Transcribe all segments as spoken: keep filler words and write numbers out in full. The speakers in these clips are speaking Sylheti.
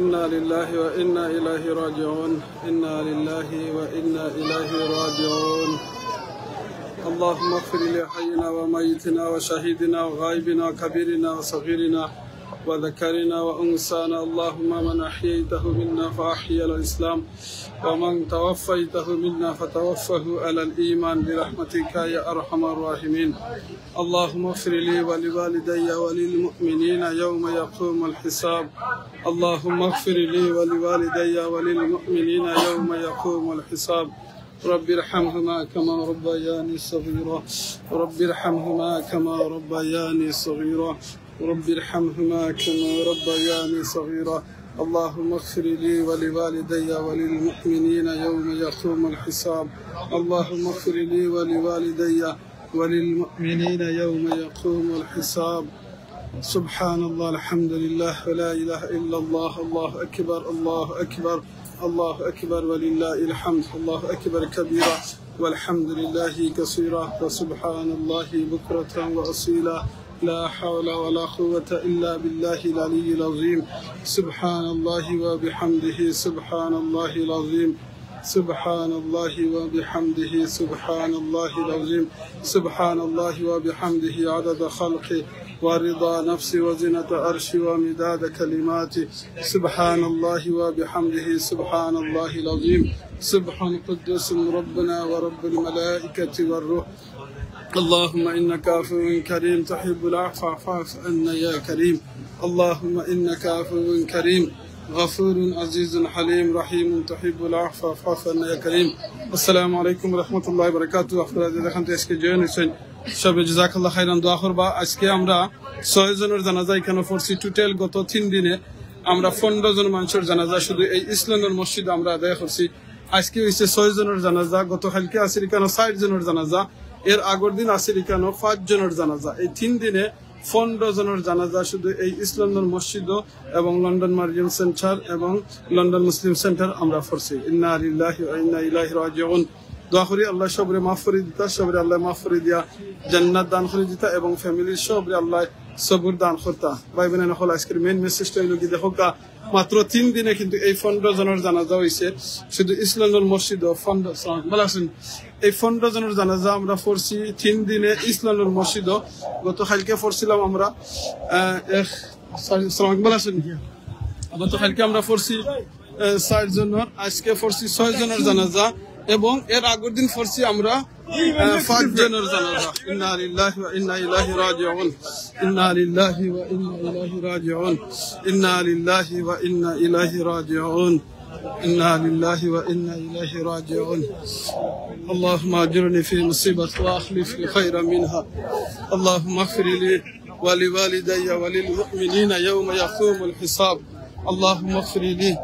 إنا لله وإنا إليه راجعون. إنا لله وإنا إليه راجعون. اللهم اغفر لحينا وميتنا وشهيدنا وغائبنا وكبيرنا وصغيرنا وذكرنا وأنثانا. اللهم من أحييته منا فأحيه على الإسلام، ومن توفيته منا فتوفه على الإيمان برحمتك يا أرحم الراحمين. اللهم اغفر لي ولوالدي وللمؤمنين يوم يقوم الحساب. اللهم اغفر لي ولوالدي وللمؤمنين يوم يقوم الحساب. رب ارحمهما كما ربياني صغيرا. رب ارحمهما كما ربياني صغيرا. رب ارحمهما كما ربياني صغيرا. اللهم اغفر لي ولوالدي وللمؤمنين يوم يقوم الحساب. اللهم اغفر لي ولوالدي وللمؤمنين يوم يقوم الحساب. سبحان الله، الحمد لله، ولا إله إلا الله، الله أكبر، الله أكبر، الله أكبر ولله الحمد. الله أكبر كبيرا، والحمد لله كثيرا، وسبحان الله بكرة وأصيلا. لا حول ولا قوة إلا بالله العلي العظيم. سبحان الله وبحمده، سبحان الله العظيم. سبحان الله وبحمده، سبحان الله العظيم. سبحان الله وبحمده عدد خلقه ورضا نفسه وزنة عرشه ومداد كلماته. سبحان الله وبحمده، سبحان الله العظيم. سبح قدوس ربنا ورب الملائكة والروح. اللهم إنك عفو كريم تحب العفو فاعف عنا يا كريم. اللهم إنك عفو كريم غفور عزيز حليم رحيم تحب العفو فاعف عنا يا كريم. আসসালামু আলাইকুম ওয়া রাহমাতুল্লাহি ওয়া বারাকাতুহু। আপনারা যে যেখান থেকে আজকে জয়েন হয়েছেন, সবে জাযাকাল্লাহ খাইরান, দোয়া করবা। আজকে আমরা ছয় জনের জানাজা এখানে পড়ছি। টোটাল গত তিন দিনে আমরা পনেরো জন মানুষের জানাজা শুধু এই ইস্ট লন্ডন মসজিদে আমরা আদায় করছি। আজকে হইছে ছয় জনের জানাজা, গত কালকে আছিল এখানে ষাট জনের জানাজা, এর আগের দিন আছিল এখানে পাঁচ জনের জানাজা। এই তিন দিনে পনেরো জনের জানাজা শুধু এই ইস্ট লন্ডন মসজিদও এবং লন্ডন মারিয়াম সেন্টার এবং লন্ডন মুসলিম সেন্টার আমরা পড়ছি। ইন্না লিল্লাহি ওয়া ইন্না ইলাইহি রাজিউন। দোয়া করি আল্লাহ সবরে মাফ করি দিতা, সবরে আল্লাহ মাফ করি দিয়া জান্নাত দান করি দিতা এবং ফ্যামিলির সবরে আল্লাহ সবুর দান করতা। ভাই বোন সকল, আজকের মেইন মেসেজটা হইল কি, দেখো কা, মাত্র তিন দিনে কিন্তু এই পনেরো জনের জানাজা হইছে শুধু ইস্ট লন্ডন মসজিদও। পনেরো, আসসালামু আলাইকুম, ভালো আছেন? এই পনেরো জনের জানাজা আমরা পড়ছি তিন দিনে ইস্ট লন্ডন মসজিদও। গত কালকে পড়ছিলাম আমরা, আহ, এক, sorry, আসসালামু আলাইকুম, ভালো আছেন? গত কালকে আমরা পড়ছি, আহ, চার জনের, আজকে পড়ছি ছয় জনের জানাজা এবং এর আগের দিন পড়ছি আমরা, আহ, পাঁচ জনের জানাজা। ইন্না লিল্লাহি ওয়া ইন্না ইলাইহি রাজিউন। ইন্না লিল্লাহি ওয়া ইন্না ইলাইহি রাজিউন। ইন্না লিল্লাহি ওয়া ইন্না ইলাইহি রাজিউন। إنا لله وإنا إليه راجعون. اللهم أجرني في مصيبتي وأخلف لي خيرا منها. اللهم اغفر لي ولوالدي وللمؤمنين يوم يقوم الحساب. اللهم اغفر لي.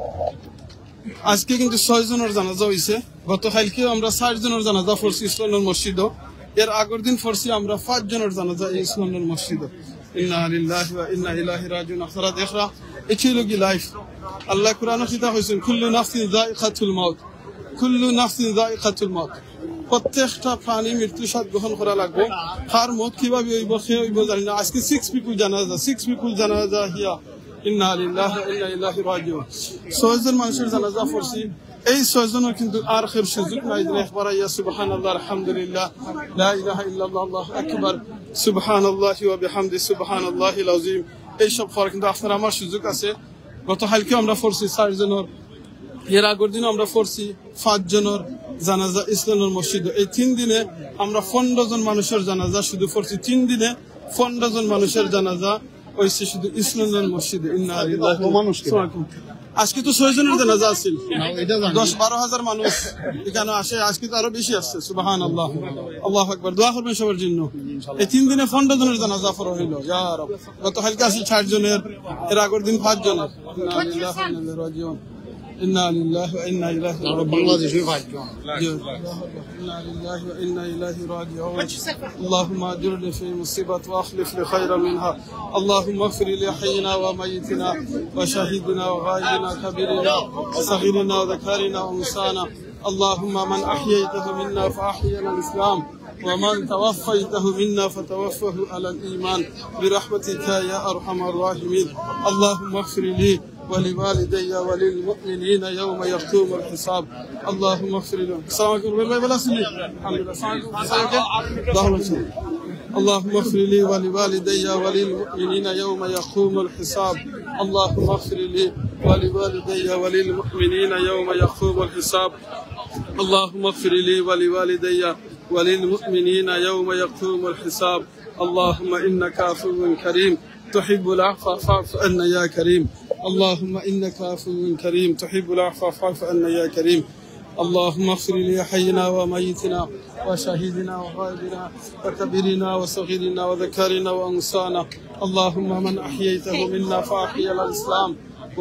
আজকে কিন্তু ছয় জনের জানাজা হইছে। গত কালকেও আমরা চার জনের জানাজা পড়ছি ইস্ট লন্ডন মসজিদও। এর আগের দিন পড়ছি আমরা পাঁচ জনের জানাজা এই ইস্ট লন্ডন মসজিদও। ইন্না লিল্লাহি ওয়া ইন্না ইলাইহি রাজিউন। আপনারা দেখরা, এটি হইল কি লাইফ। আল্লাহ কোরআনে কিতা কইছেন, "কুল্লু নাফসিন যায়িকাতুল মাউত।" কুল্লু নাফসিন যায়িকাতুল মাউত। প্রত্যেকটা প্রাণী মৃত্যু স্বাদ গ্রহণ করা লাগবে। কার মউত কিভাবে হইব, কে হইব জানি না। আজকে সিক্স পিপল জানাজা, সিক্স পিপল জানাজা হিয়া। ইন্না লিল্লাহি ওয়া ইন্না ইলাইহি রাজিউন। ছয়জন মানুষের জানাজা পড়ছি। এই ছয়জনের কিন্তু আর কেউর সুযোগ নাই যে একবার আইয়া সুবহানাল্লাহ, আলহামদুলিল্লাহ, লা ইলাহা ইল্লাল্লাহ, আল্লাহু আকবার, সুবহানাল্লাহি ওয়া বিহামদি, সুবহানাল্লাহিল আযীম, এই সব পড়ার কিন্তু আপনার আমার সুযোগ আছে। গত কালকেও আমরা পড়ছি চার জনের, এর আগের দিনও আমরা পড়ছি পাঁচ জনের জানাজা ইস্ট লন্ডন মসজিদও। এই তিন দিনে আমরা পনেরো জন মানুষের জানাজা শুধু পড়ছি, তিন দিনে পনেরো জন মানুষের জানাজা হইছে শুধু ইস্ট লন্ডন মসজিদে। ইন্না লিল্লাহি। মানুষ কি? আজকে তো ছয় জনের জানাজা আছিল। না, এটা জানি। দশ বারো হাজার মানুষ এখানে আসে, আজকে তো আরো বেশি আসছে। সুবহানাল্লাহ, আল্লাহু আকবার। দোয়া করবেন সবার জন্য। এই তিন দিনে পনেরো জনের জানাজা পড়া হইল। ইয়া রব। গত কালকে আছিল চার জনের, এর আগের দিন পাঁচ জনের। ইন্না লিল্লাহি ওয়া ইন্না ইলাইহি রাজিউন। ইন্না লিল্লাহি ওয়া ইন্না ইলাইহি রাজিউন। বাংলাদেশে পাঁচ জন। জি। ইন্না লিল্লাহি ওয়া ইন্না ইলাইহি রাজিউন। اللهم أجرني في مصيبتي وأخلف لي خيرا منها. اللهم اغفر لحينا وميتنا وشهيدنا وغائبنا كبيرنا وصغيرنا وذكرنا وأنثانا. اللهم من أحييته منا فأحيه على الإسلام، ومن توفيته منا فتوفه على الإيمان برحمتك يا أرحم الراحمين. اللهم اغفر لي ولوالدي وللمؤمنين يوم يقوم الحساب. اللهم اغفر لي. السلام عليكم. الحمد لله. السلام عليكم. اللهم اغفر لي ولوالدي وللمؤمنين يوم يقوم الحساب. اللهم اغفر لي ولوالدي وللمؤمنين يوم يقوم الحساب. اللهم اغفر لي ولوالدي وللمؤمنين يوم يقوم الحساب. اللهم إنك عفو كريم تحب العفو فاعف عنا يا كريم. اللهم إنك عفو كريم تحب العفو فاعف عنا يا كريم. اللهم اغفر لحينا وميتنا وشهيدنا وغائبنا وكبيرنا وصغيرنا وذكرنا وأنثانا. اللهم من أحييته منا فأحيه على الإسلام،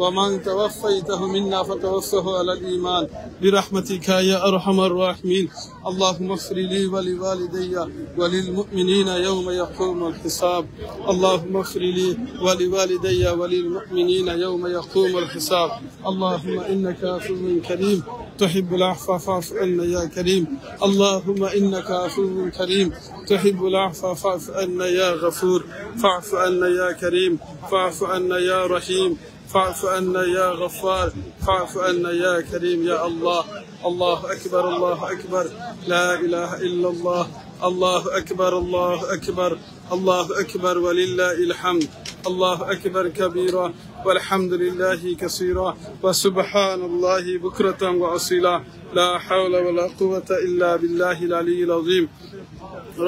ومن توفيته منا فتوفه على الإيمان برحمتك يا أرحم الراحمين. اللهم اغفر لي ولوالدي وللمؤمنين يوم يقوم الحساب. اللهم اغفر لي ولوالدي وللمؤمنين يوم يقوم الحساب. اللهم إنك عفو كريم تحب العفو فاعف عنا يا كريم. اللهم إنك عفو كريم تحب العفو فاعف عنا يا غفور. فاعف عنا يا كريم. فاعف عنا يا رحيم. فاعف عنا يا غفار. فاعف عنا يا كريم يا الله. الله أكبر، الله أكبر. لا إله إلا الله. الله أكبر، الله أكبر. الله أكبر ولله الحمد. الله أكبر كبيرا والحمد لله كثيرا وسبحان الله بكرة وأصيلا. لا حول ولا قوة إلا بالله العلي العظيم.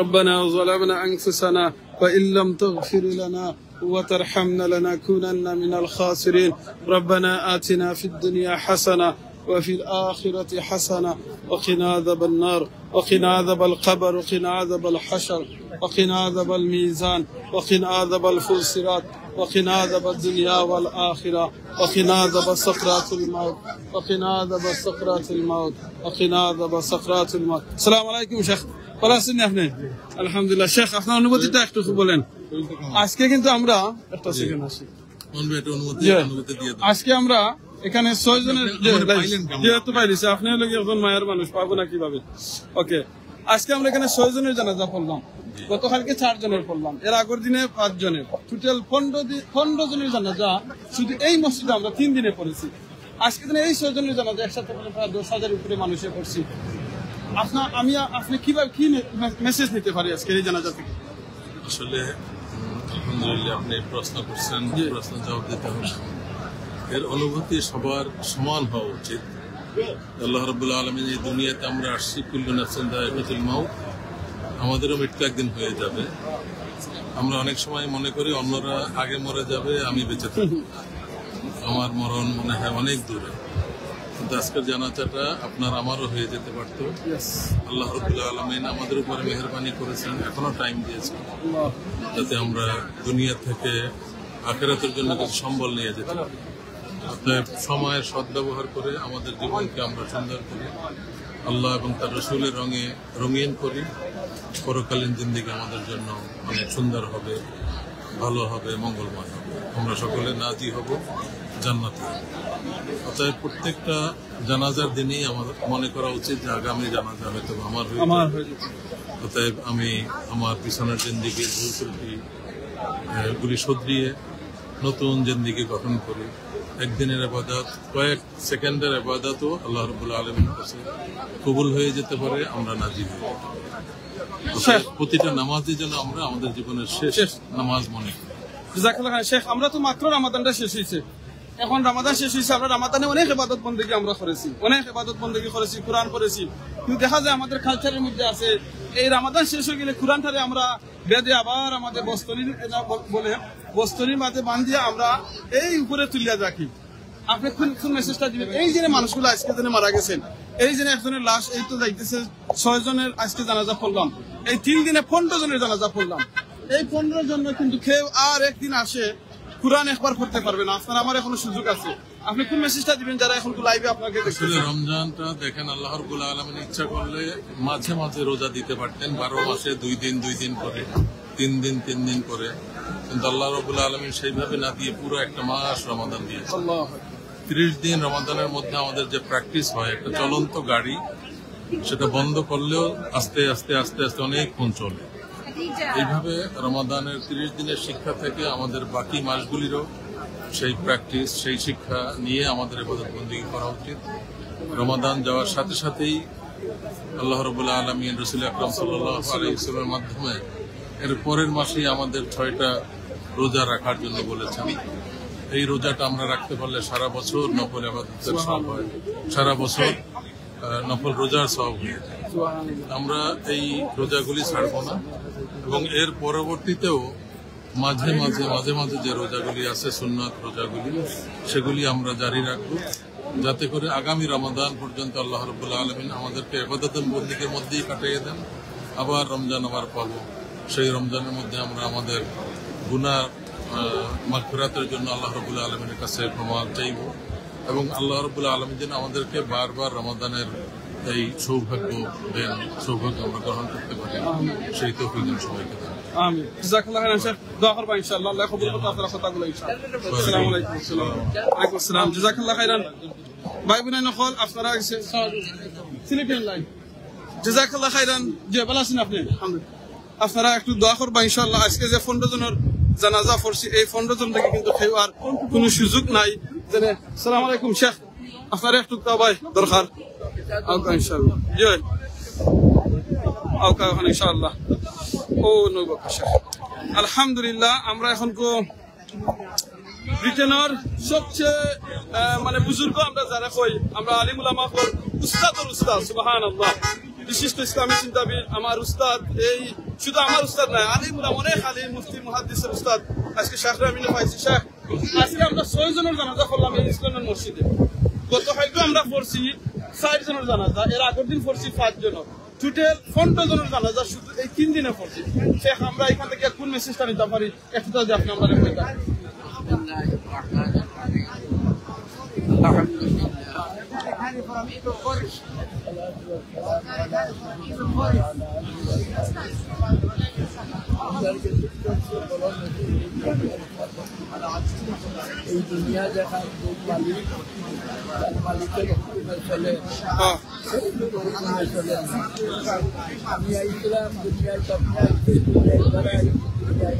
ربنا ظلمنا أنفسنا وإن لم تغفر لنا وترحمنا لنكونن من الخاسرين. ربنا آتنا في الدنيا حسنة وفي الآخرة حسنة وقنا عذاب النار وقنا عذاب القبر وقنا عذاب الحشر وقنا عذاب الميزان وقنا عذاب الصراط وقنا عذاب الدنيا والآخرة وقنا عذاب سكرات الموت وقنا عذاب سكرات الموت وقنا عذاب سكرات الموت. السلام عليكم شيخ. ভালা আছইন নি আপনে? আলহামদুলিল্লাহ। শেখ, আপনার অনুভূতিটা একটু বলেন। আজকে কিন্তু আমরা একটা সেকেন্ড আসি। মনবে একটা অনুমতি, জি। অনুমতি দিয়ে দাও। আজকে আমরা এখানে ছয় জনের, আপনি যে, আমারে পাইলেন কেমনে? যেহেতু পাইলিছি, আপনি হলো কি একজন মায়ার মানুষ, পাবো না কিভাবে? ওকে, আজকে আমরা এখানে ছয় জনের জানাজা পড়লাম, জি। গতকালকে চার জনের পড়লাম, এর আগের দিনে পাঁচ জনের, টোটাল পনেরো দিন, পনেরো জনের জানাজা শুধু এই মসজিদে আমরা তিন দিনে পড়েছি। আজকে দিনে এই ছয় জনের জানাজা একসাথে পড়ে প্রায় দশ হাজার উপরে মানুষে পড়ছি। আপনার, আমি, আপনি কিভাবে, কি মে-, মেসেজ নিতে পারি আজকে এই জানাজা থেকে? আসলে, উম, আলহামদুলিল্লাহ, আপনি প্রশ্ন করছেন, জি। প্রশ্ন জবাব দিতে হবে। এর অনুভূতি সবার সমান হওয়া উচিত। আল্লাহ রাব্বুল আলামিন, এই দুনিয়াতে আমরা আসছি, কুল্লু নাফসিন যায়িকাতুল মাউত, আমাদেরও মৃত্যু একদিন হয়ে যাবে। আমরা অনেক সময় মনে করি অন্যরা আগে মরে যাবে, আমি বেঁচে থাকবো, আমার মরণ মনে হয় অনেক দূরে। কিন্তু আজকের জানাজাটা আপনার আমারও হয়ে যেতে পারতো। আল্লাহ রাব্বুল আলামিন আমাদের উপরে মেহেরবানি করেছেন, এখনো টাইম দিয়েছেন, যাতে আমরা দুনিয়া থেকে আখেরাতের জন্য কিছু সম্বল নিয়ে যেতে পারি। অতএব সময়ের সদ্ব্যবহার করে আমাদের জীবনকে আমরা সুন্দর করি, আল্লাহ এবং তার রসুলের রঙে রঙিন করি। পরকালীন জিন্দেগি আমাদের জন্য অনেক সুন্দর হবে, ভালো হবে, মঙ্গলময় হবে। আমরা সকলে নাজি হব, জান্নাতি হব। অতএব প্রত্যেকটা জানাজার দিনেই আমাদের মনে করা উচিত যে আগামী জানাজা হয়তো আমার হয়ে আমার যাবে। হয়ে যাবে। অতএব আমি আমার পিছনের জিন্দেগির ভুল ত্রুটি, আহ, গুলি শুধরিয়ে নতুন জিন্দেগি গঠন করি। একদিনের ইবাদত, কয়েক সেকেন্ডের ইবাদতও আল্লাহ রাব্বুল আলামিনের কাছে কবুল হয়ে যেতে পারে, আমরা নাজি হয়ে যেতে পারি। অতএব শেষ। প্রতিটা নামাজই যেন আমরা আমাদের জীবনের শেষ শেষ। নামাজ মনে করি। জাযাকাল্লাহ খাইর। শেখ, আমরা তো মাত্র রমাদানটা শেষ হয়েছে, এখন রমাদান শেষ হয়েছে, আমরা রমাদানে অনেক ইবাদত বন্দেগী আমরা করেছি, অনেক ইবাদত বন্দেগী করেছি, কোরআন পড়েছি, কিন্তু দেখা যায় আমাদের কালচারের মধ্যে আছে এই রমাদান শেষ হয়ে গেলে কোরআনটারে আমরা বেদে আবার আমাদের বস্তনির, এটা ব-, বলে, বস্তনির মাঝে বান্ধিয়া আমরা এই উপরে তুলিয়া রাখি। আপনি কোন, কোন মেসেজটা দিবেন? এই যে মানুষগুলো আজকে জেনে মারা গেছেন, এই যে একজনের লাশ, এই তো যাইতেছে, ছয় জনের আজকে জানাজা পড়লাম, এই তিন দিনে পনেরো জনের জানাজা পড়লাম। এই পনেরো জন কিন্তু কেউ আর একদিন আসে কোরআন একবার পড়তে পারবে না। আপনার আমার এখনো সুযোগ আছে। আপনি কোন মেসেজটা দিবেন যারা এখন লাইভে আপনাকে দেখতেছে? আসলে রমজানটা দেখেন, আল্লাহ রাব্বুল আলামিন ইচ্ছা করলে মাঝে মাঝে রোজা দিতে পারতেন, বারো মাসে দুই দিন, দুই দিন করে, তিন দিন, তিন দিন করে, কিন্তু আল্লাহ রাব্বুল আলামিন সেইভাবে না দিয়ে পুরো একটা মাস রমাদান দিয়েছেন। আল্লাহু আকবার। ত্রিশ দিন রমাদানের মধ্যে আমাদের যে প্র্যাকটিস হয়, একটা চলন্ত গাড়ি, সেটা বন্ধ করলেও আস্তে আস্তে আস্তে আস্তে অনেকক্ষণ চলে। এইভাবে রমাদানের তিরিশ দিনের শিক্ষা থেকে আমাদের বাকি মাসগুলিরও সেই প্র্যাকটিস, সেই শিক্ষা নিয়ে আমাদের ইবাদত বন্দেগী করা উচিত। রমাদান যাওয়ার সাথে সাথেই আল্লাহ রাব্বুল আলামিন রসুল আকরাম সাল্লাল্লাহু আলাইহি ওয়াসাল্লামের মাধ্যমে এর পরের মাসেই আমাদের ছয়টা রোজা রাখার জন্য বলেছেন। এই রোজাটা আমরা রাখতে পারলে সারা বছর নফল ইবাদতের সওয়াব হয়, সারা বছর আহ, নফল রোজার সওয়াব হয়ে যায়। আমরা এই রোজাগুলি ছাড়বো না এবং এর পরবর্তীতেও মাঝে মাঝে মাঝে মাঝে যে রোজাগুলি আছে, সুন্নাত রোজাগুলি, সেগুলি আমরা জারি রাখবো, যাতে করে আগামী রমাদান পর্যন্ত আল্লাহ রাব্বুল আলামিন আমাদেরকে ইবাদত বন্দেগীর মধ্যেই কাটিয়ে দেন। আবার রমজান আবার পাবো, সেই রমজানের মধ্যে আমরা আমাদের গুনাহ, আহ, মাগফিরাতের জন্য আল্লাহ রাব্বুল আলামিনের কাছে ক্ষমা চাইবো এবং আল্লাহ রাব্বুল আলামিন যেন আমাদেরকে বারবার রমাদানের এই সৌভাগ্য দেন, সৌভাগ্য আমরা গ্রহণ করতে পারি, সেই তৌফিক যেন সবাইকে দেন। আমিন। জাযাকাল্লাহু খাইরান শেখ, দোয়া করবা ইনশাআল্লাহ, আল্লাহ কবুল করতে আপনার কথাগুলো ইনশাআল্লাহ। আসসালামু আলাইকুম। আসসালাম। ওয়ালাইকুম আসসালাম। জাযাকাল্লাহু খাইরান। ভাই বোন অকল, আপনারা এসে সিলেটিয়ান লাইন। জাযাকাল্লাহু খাইরান। জি, ভালা আছেন আপনি? আলহামদুলিল্লাহ। আপনারা একটু দোয়া করবা ইনশাআল্লাহ। আজকে যে পনেরো জনের জানাজা পড়ছি, এই পনেরো জন থাকি কিন্তু কেউ আর কোনো সুযোগ নাই। যেন, সালাম আলাইকুম শেখ, আপনারা একটু দোয়া ভাই দরকার। আউকা ইনশাআল্লাহ। জি ভাই। আউকা এখন ইনশাআল্লাহ। ও নবী শেখ। আলহামদুলিল্লাহ, আমরা এখন কো ব্রিটেনের সবচেয়ে, আহ, মানে বুজুর্গ আমরা যারা কই, আমরা আলিম উলামা কই, উস্তাদর উস্তাদ, সুবহানাল্লাহ। বিশিষ্ট ইসলামী চিন্তাবিদ, আমার উস্তাদ, এই শুধু আমার উস্তাদ নয়, আলিম উলামা, অনেক আলিম, মুফতি, মুহাদ্দিসের উস্তাদ। আজকে শেখ রামিনে পাইছি। শেখ, আজকে আমরা ছয় জনের জানাজা করলাম এই ইসলামের মসজিদে। গত কালকে আমরা পড়ছি চার জনের জানাজা, এর আগের দিন পড়ছি পাঁচ জনের। টোটাল পনেরো জনের জানাজা শুধু এই তিন দিনে পড়ছি। শেখ, আমরা এখান থেকে কোন মেসেজটা নিতে পারি? একটু যদি আপনি আমাদের বলতেন। بسم الله الرحمن الرحيم. الحمد لله. এই দুনিয়া দেখার যে মালিক, তার মালিকের হুকুমে চলে। হ্যাঁ। আমি আইছিলাম দুনিয়ায়, স্বপ্নে আইছি, দুনিয়ায় বেড়াই, দুনিয়ায়।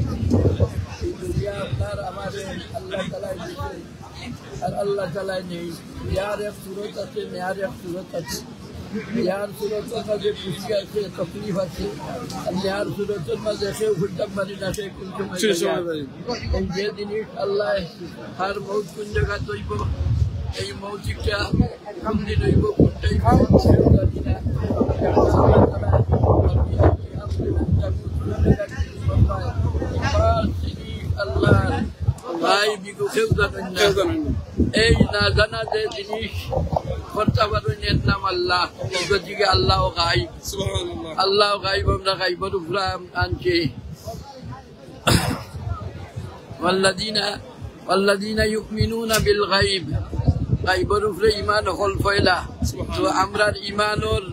এই দুনিয়া আপনার আমারে আল্লাহ তাআলায় দিয়েছেন। আর আল্লাহ তাআলায় নেই। ইয়ার এক সুরত আছে, নেয়ার এক সুরত আছে। ইয়ার সুরতর মাঝে খুশি আছে, তকলিফ আছে। আর নেয়ার সুরতর মাঝে কেউ ঘুরতাম পারি না, সে কোন সময় শেষ সময় যাবে। এই যে জিনিস আল্লাহ, তার মউত কোন জায়গাত হইব, এই মউতটা কোন দিন হইব, কোন টাইমে হইব, কেউ জানি না। আল্লাহ, ভাই, বিগু কেউ জানেন না। কেউ জানেন না। এই না জানা যে জিনিস করতে পারেন, এর নাম আল্লাহ। গতিকে আল্লাহ গাইব। সুবহানাল্লাহ। আল্লাহ গাইব, আমরা গাইবর উপরে আন-, আনছি। والذين، والذين يؤمنون بالغيب। গাইবর উপরে ঈমান হকল পয়লা। তো আমরার ঈমানর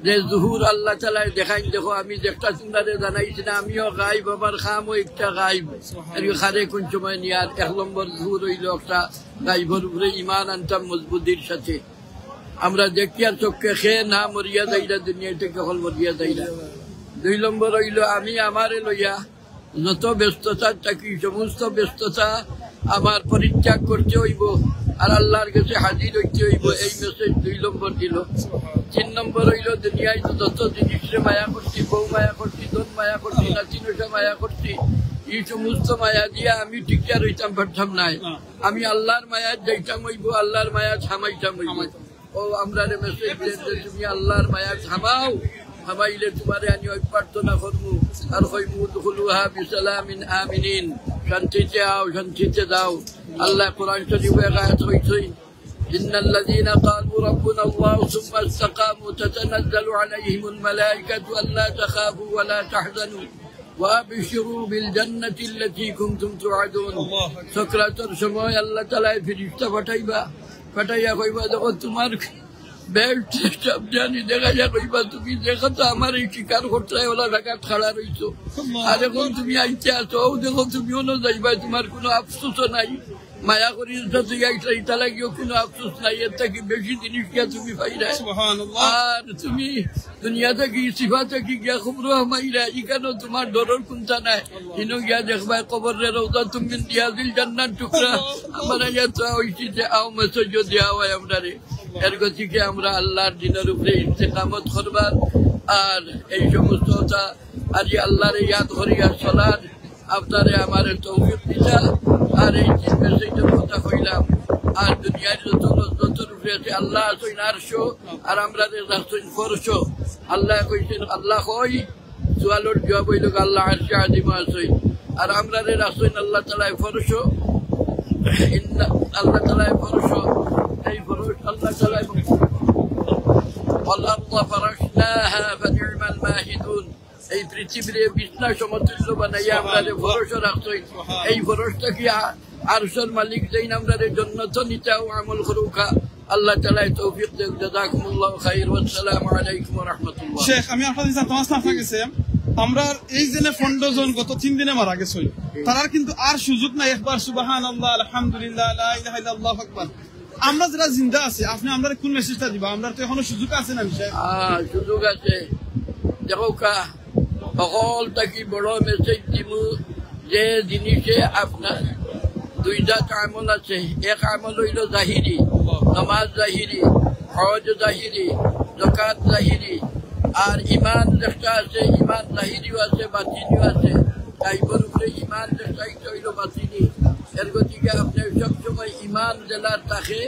যে জুহুর আল্লাহ তাআলায় দেখাইন, দেখো, আমি যেটা তোমরারে জানাইছি না, আমিও গাইব, আমার কামও একটা গাইব। আর কি কারে কোন সময় নিয়ার এক নম্বর জুহুর হইল একটা গাইবর উপরে ঈমান আনতাম মজবুতির সাথে। আমরা দেখিয়ার চোখে খে না মরিয়া যাইরা, দুনিয়া থেকে হকল মরিয়া যাইরা। দুই নম্বর হইল আমি আমারে লইয়া যত ব্যস্ততা থাকি, সমস্ত ব্যস্ততা আমার পরিত্যাগ করতে হইব, আর আল্লাহর কাছে হাজির হইতে হইব। এই মেসেজ দুই নম্বর দিল। তিন নম্বর হইল দুনিয়ায় তো যত জিনিসরে মায়া করছি, বউ মায়া করছি, ধন মায়া করছি, নাতি নশা মায়া করছি, এই সমস্ত মায়া দিয়া আমি টিকিয়া রইতাম পারতাম নাই। আমি আল্লাহর মায়াত যাইতাম হইব, আল্লাহর মায়াত হামাইতাম হইব। ও আমরারে মেসেজ দেন যে তুমি আল্লাহর মায়াত হামাও, হামাইলে তোমারে আমি ওই প্রার্থনা করমু আর কইমু, ادخلوها بسلام آمنين। শান্তিতে আও, শান্তিতে যাও। আল্লাহ কোরআন শরীফে এক আয়াত কইছইন, إن الذين قالوا ربنا الله ثم استقاموا تتنزل عليهم الملائكة ألا تخافوا ولا تحزنوا وأبشروا بالجنة التي كنتم توعدون। আল্লাহু আকবার। সকরাতর সময় আল্লাহ তাআলায় ফিরিস্তা পাঠাইবা, পাঠাইয়া কইবা, দেখো তোমার বেহেশত সামনে আনি দেখাইয়া কইবা, তুমি দেখো তো আমার এই শিকার করতে ওলা জাগাত খাড়া রইছো। আল্লাহু আকবার। আর এখন তুমি আইতে আছো, ও দেখো তুমি অনো যাইবা, তোমার কোনো আফসোসও নাই। মায়া করি ইজ্জত দিয়া ইসলাম ইতা লাগিও কোনো আফসোস নাই, এর থাকি বেশি জিনিস গিয়া তুমি পাইরায়। সুবহানাল্লাহ। আর তুমি দুনিয়া থাকি সিফা থাকি গিয়া কবরো হামাইরায়, ইখানো তোমার ডরর কুন্তা নাই। ইনো গিয়া দেখবায় কবররে রওজাতুম মিন রিয়াদিল জান্নাত টুকরা। আমার আইয়া তো অইছি যে আও মেসেজ দিয়া হয় আমরারে। এর গতিকে আমরা আল্লাহর দ্বীনর উপরে ইস্তেকামত করবার, আর এই সমস্ত তা আর ই আল্লাহরে ইয়াদ করিয়া চলার আপনারে আমারে তৌফিক দিতা। আর এই তিন মেসেজর কথা কইলাম, আর দুনিয়ার যত লজ্জতর উপরে আছে আল্লাহ আছইন আরশো, আর আমরারে রাখছইন ফরশো। আল্লাহ কইছেন, আল্লাহ কই, সুয়ালর জবাব অইলো আল্লাহ আরশে আজিমো আছইন, আর আমরারে রাখছইন আল্লাহ তাআলায় ফরশো। ইন্না, আল্লাহ তাআলায় ফরশো, এই ফরশ আল্লাহ তাআলায়, ওয়াল আরদা ফারাশনাহা ফানি'মাল মাহিদুন। এই পৃথিবীরে বিছনা সমতুল্য বানাইয়া আমরারে ফরশো রাখছইন। এই ফরশ থাকি আ-, আরশর মালিক যেইন আমরারে জন্নতো নিতা অউ আমল করউক্কা। আল্লাহ তাআলায় তৌফিক দেউক। জাযাকুমুল্লাহু খাইর। ওয়াসসালামু আলাইকুম ওয়া রাহমাতুল্লাহ। শেখ, আমি আপনার কাছে জানতে চাইতাম আপনার কাছে, আমরার এই যে পনেরো জন গত তিন দিনে মারা গেছইন, তারার কিন্তু আর সুযোগ নাই একবার সুবহানাল্লাহ, আলহামদুলিল্লাহ, লা ইলাহা ইল্লাল্লাহু আকবার। আমরা যারা জিন্দা আছি, আপনে আমরারে কোন মেসেজটা দিবা? আমরার তো এখনো সুযোগ আছে না, শেখ? আহ, সুযোগ আছে। দেখউক্কা, হকল থাকি বড় মেসেজ দিমু যে জিনিসে আপনার দুই জাত আমল আছে। এক আমল অইলো জাহিরি, নামাজ জাহিরি, হজ জাহিরি, যাকাত জাহিরি, আর ইমান যেটা আছে, ইমান জাহিরিও আছে, বাতিনিও আছে। গাইবর উপরে ইমান যেটা, ইটা অইলো বাতিনি। এর গতিকে আপনে সবসময় ইমান যেলা থাকে,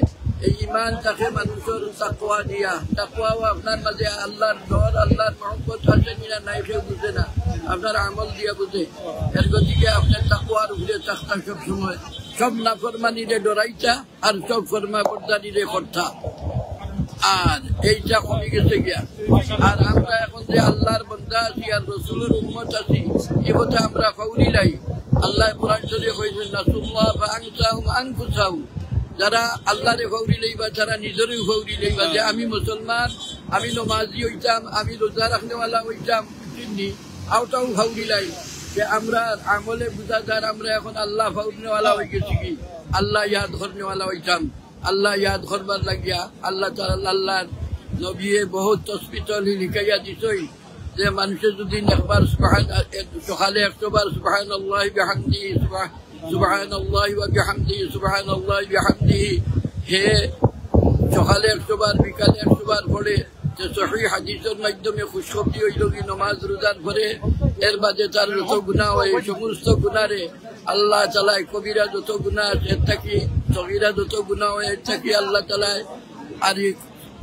এই ইমান থাকে মানুষর তাকওয়া দিয়া। তাকওয়াও আপনার মাঝে আল্লাহর ডর, আল্লাহর মহব্বত আছে নি না নাই কেউ বুঝে না, আপনার আমল দিয়া বুঝে। এর গতিকে আপনে তাকওয়ার উপরে থাকতা সবসময়, সব নাফরমানিরে ডরাইতা আর সব ফরমাবরদারিরে করতা। আর এইটা কমি গেছে গিয়া। আর আমরা এখন যে আল্লাহর বান্দা আছি আর রসুলের উম্মত আছি, ই কথা আমরা ফাউরিলাই। আল্লায় কোরআন শরীফে কইছেন, "নাসুল্লাহ ফাআনসাহুম আনফুসাহুম।" যারা আল্লাহরে ফাউরি লইবা, তারা নিজরেও ফাউরি লইবা যে আমি মুসলমান, আমি নমাজি অইতাম, আমি রোজা রাখনেওয়ালা অইতাম, বুঝছইন নি? অউটাও ফাউরিলাই যে আমরার আমলে বুঝা যার আমরা এখন আল্লাহ ফাউরনেওয়ালা অইগেছি গি, আল্লাহ ইয়াদ করনেওয়ালা অইতাম। আল্লাহ ইয়াদ করবার লাগিয়া আল্লাহ তাআলা, আল্লাহর নবীয়ে বহুত তসবিহ তহলিল হিকাইয়া দিছইন যে মানষে যদি একবার সুবহান-, সকালে একশো বার সুবহানাল্লাহি বিহামদিহি, সুবহা-, সুবহানাল্লাহি ওয়া বিহামদিহি, সুবহানাল্লাহি বিহামদিহি, হে সকালে একশো বার, বিকালে একশো বার পড়ে, যে সহিহ হাদিসর মাধ্যমে খুশখবরি অইলো গি নমাজ রোজার পরে, এর বাদে তার যত গুনাহ অয়, এই সমস্ত গুনারে আল্লাহ তাআলায় কবিরা যত গুনাহ আছে, এর থাকি সগিরা যত গুনাহ অয়, এর থাকি আল্লাহ তাআলায় আর এই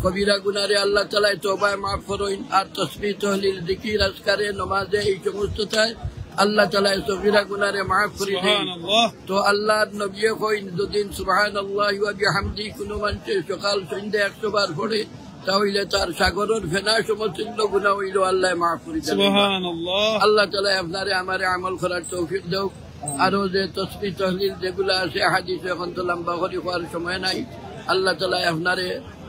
কবিরা গুনারে আল্লাহ তাআলায় তওবায় মাফ করইন। আর তসবিহ, তহলিল, জিকির, আজকারে, নমাজে, এই সমস্ততায় আল্লাহ তাআলায় সগিরা গুনারে মাফ করি দেইন। সুবহানাল্লাহ। তো আল্লাহর নবীয়ে কইন, যদি সুবহানাল্লাহি ওয়া বিহামদিহি কুনু মানষে সকাল সন্ধ্যা একশো বার পড়ে, তা অইলে তার সাগরর ফেনা সমতুল্য গুনাহ অইলো আল্লায় মাফ করি দেইন। সুবহানাল্লাহ। আল্লাহ তাআলায় আপনারে আমারে আমল করার তৌফিক দেউক। আরো যে তসবিহ তহলিল যেগুলা আছে, হাদিস এখন তো লম্বা করি কওয়ার সময় নাই। আল্লাহ তাআলায় আপনারে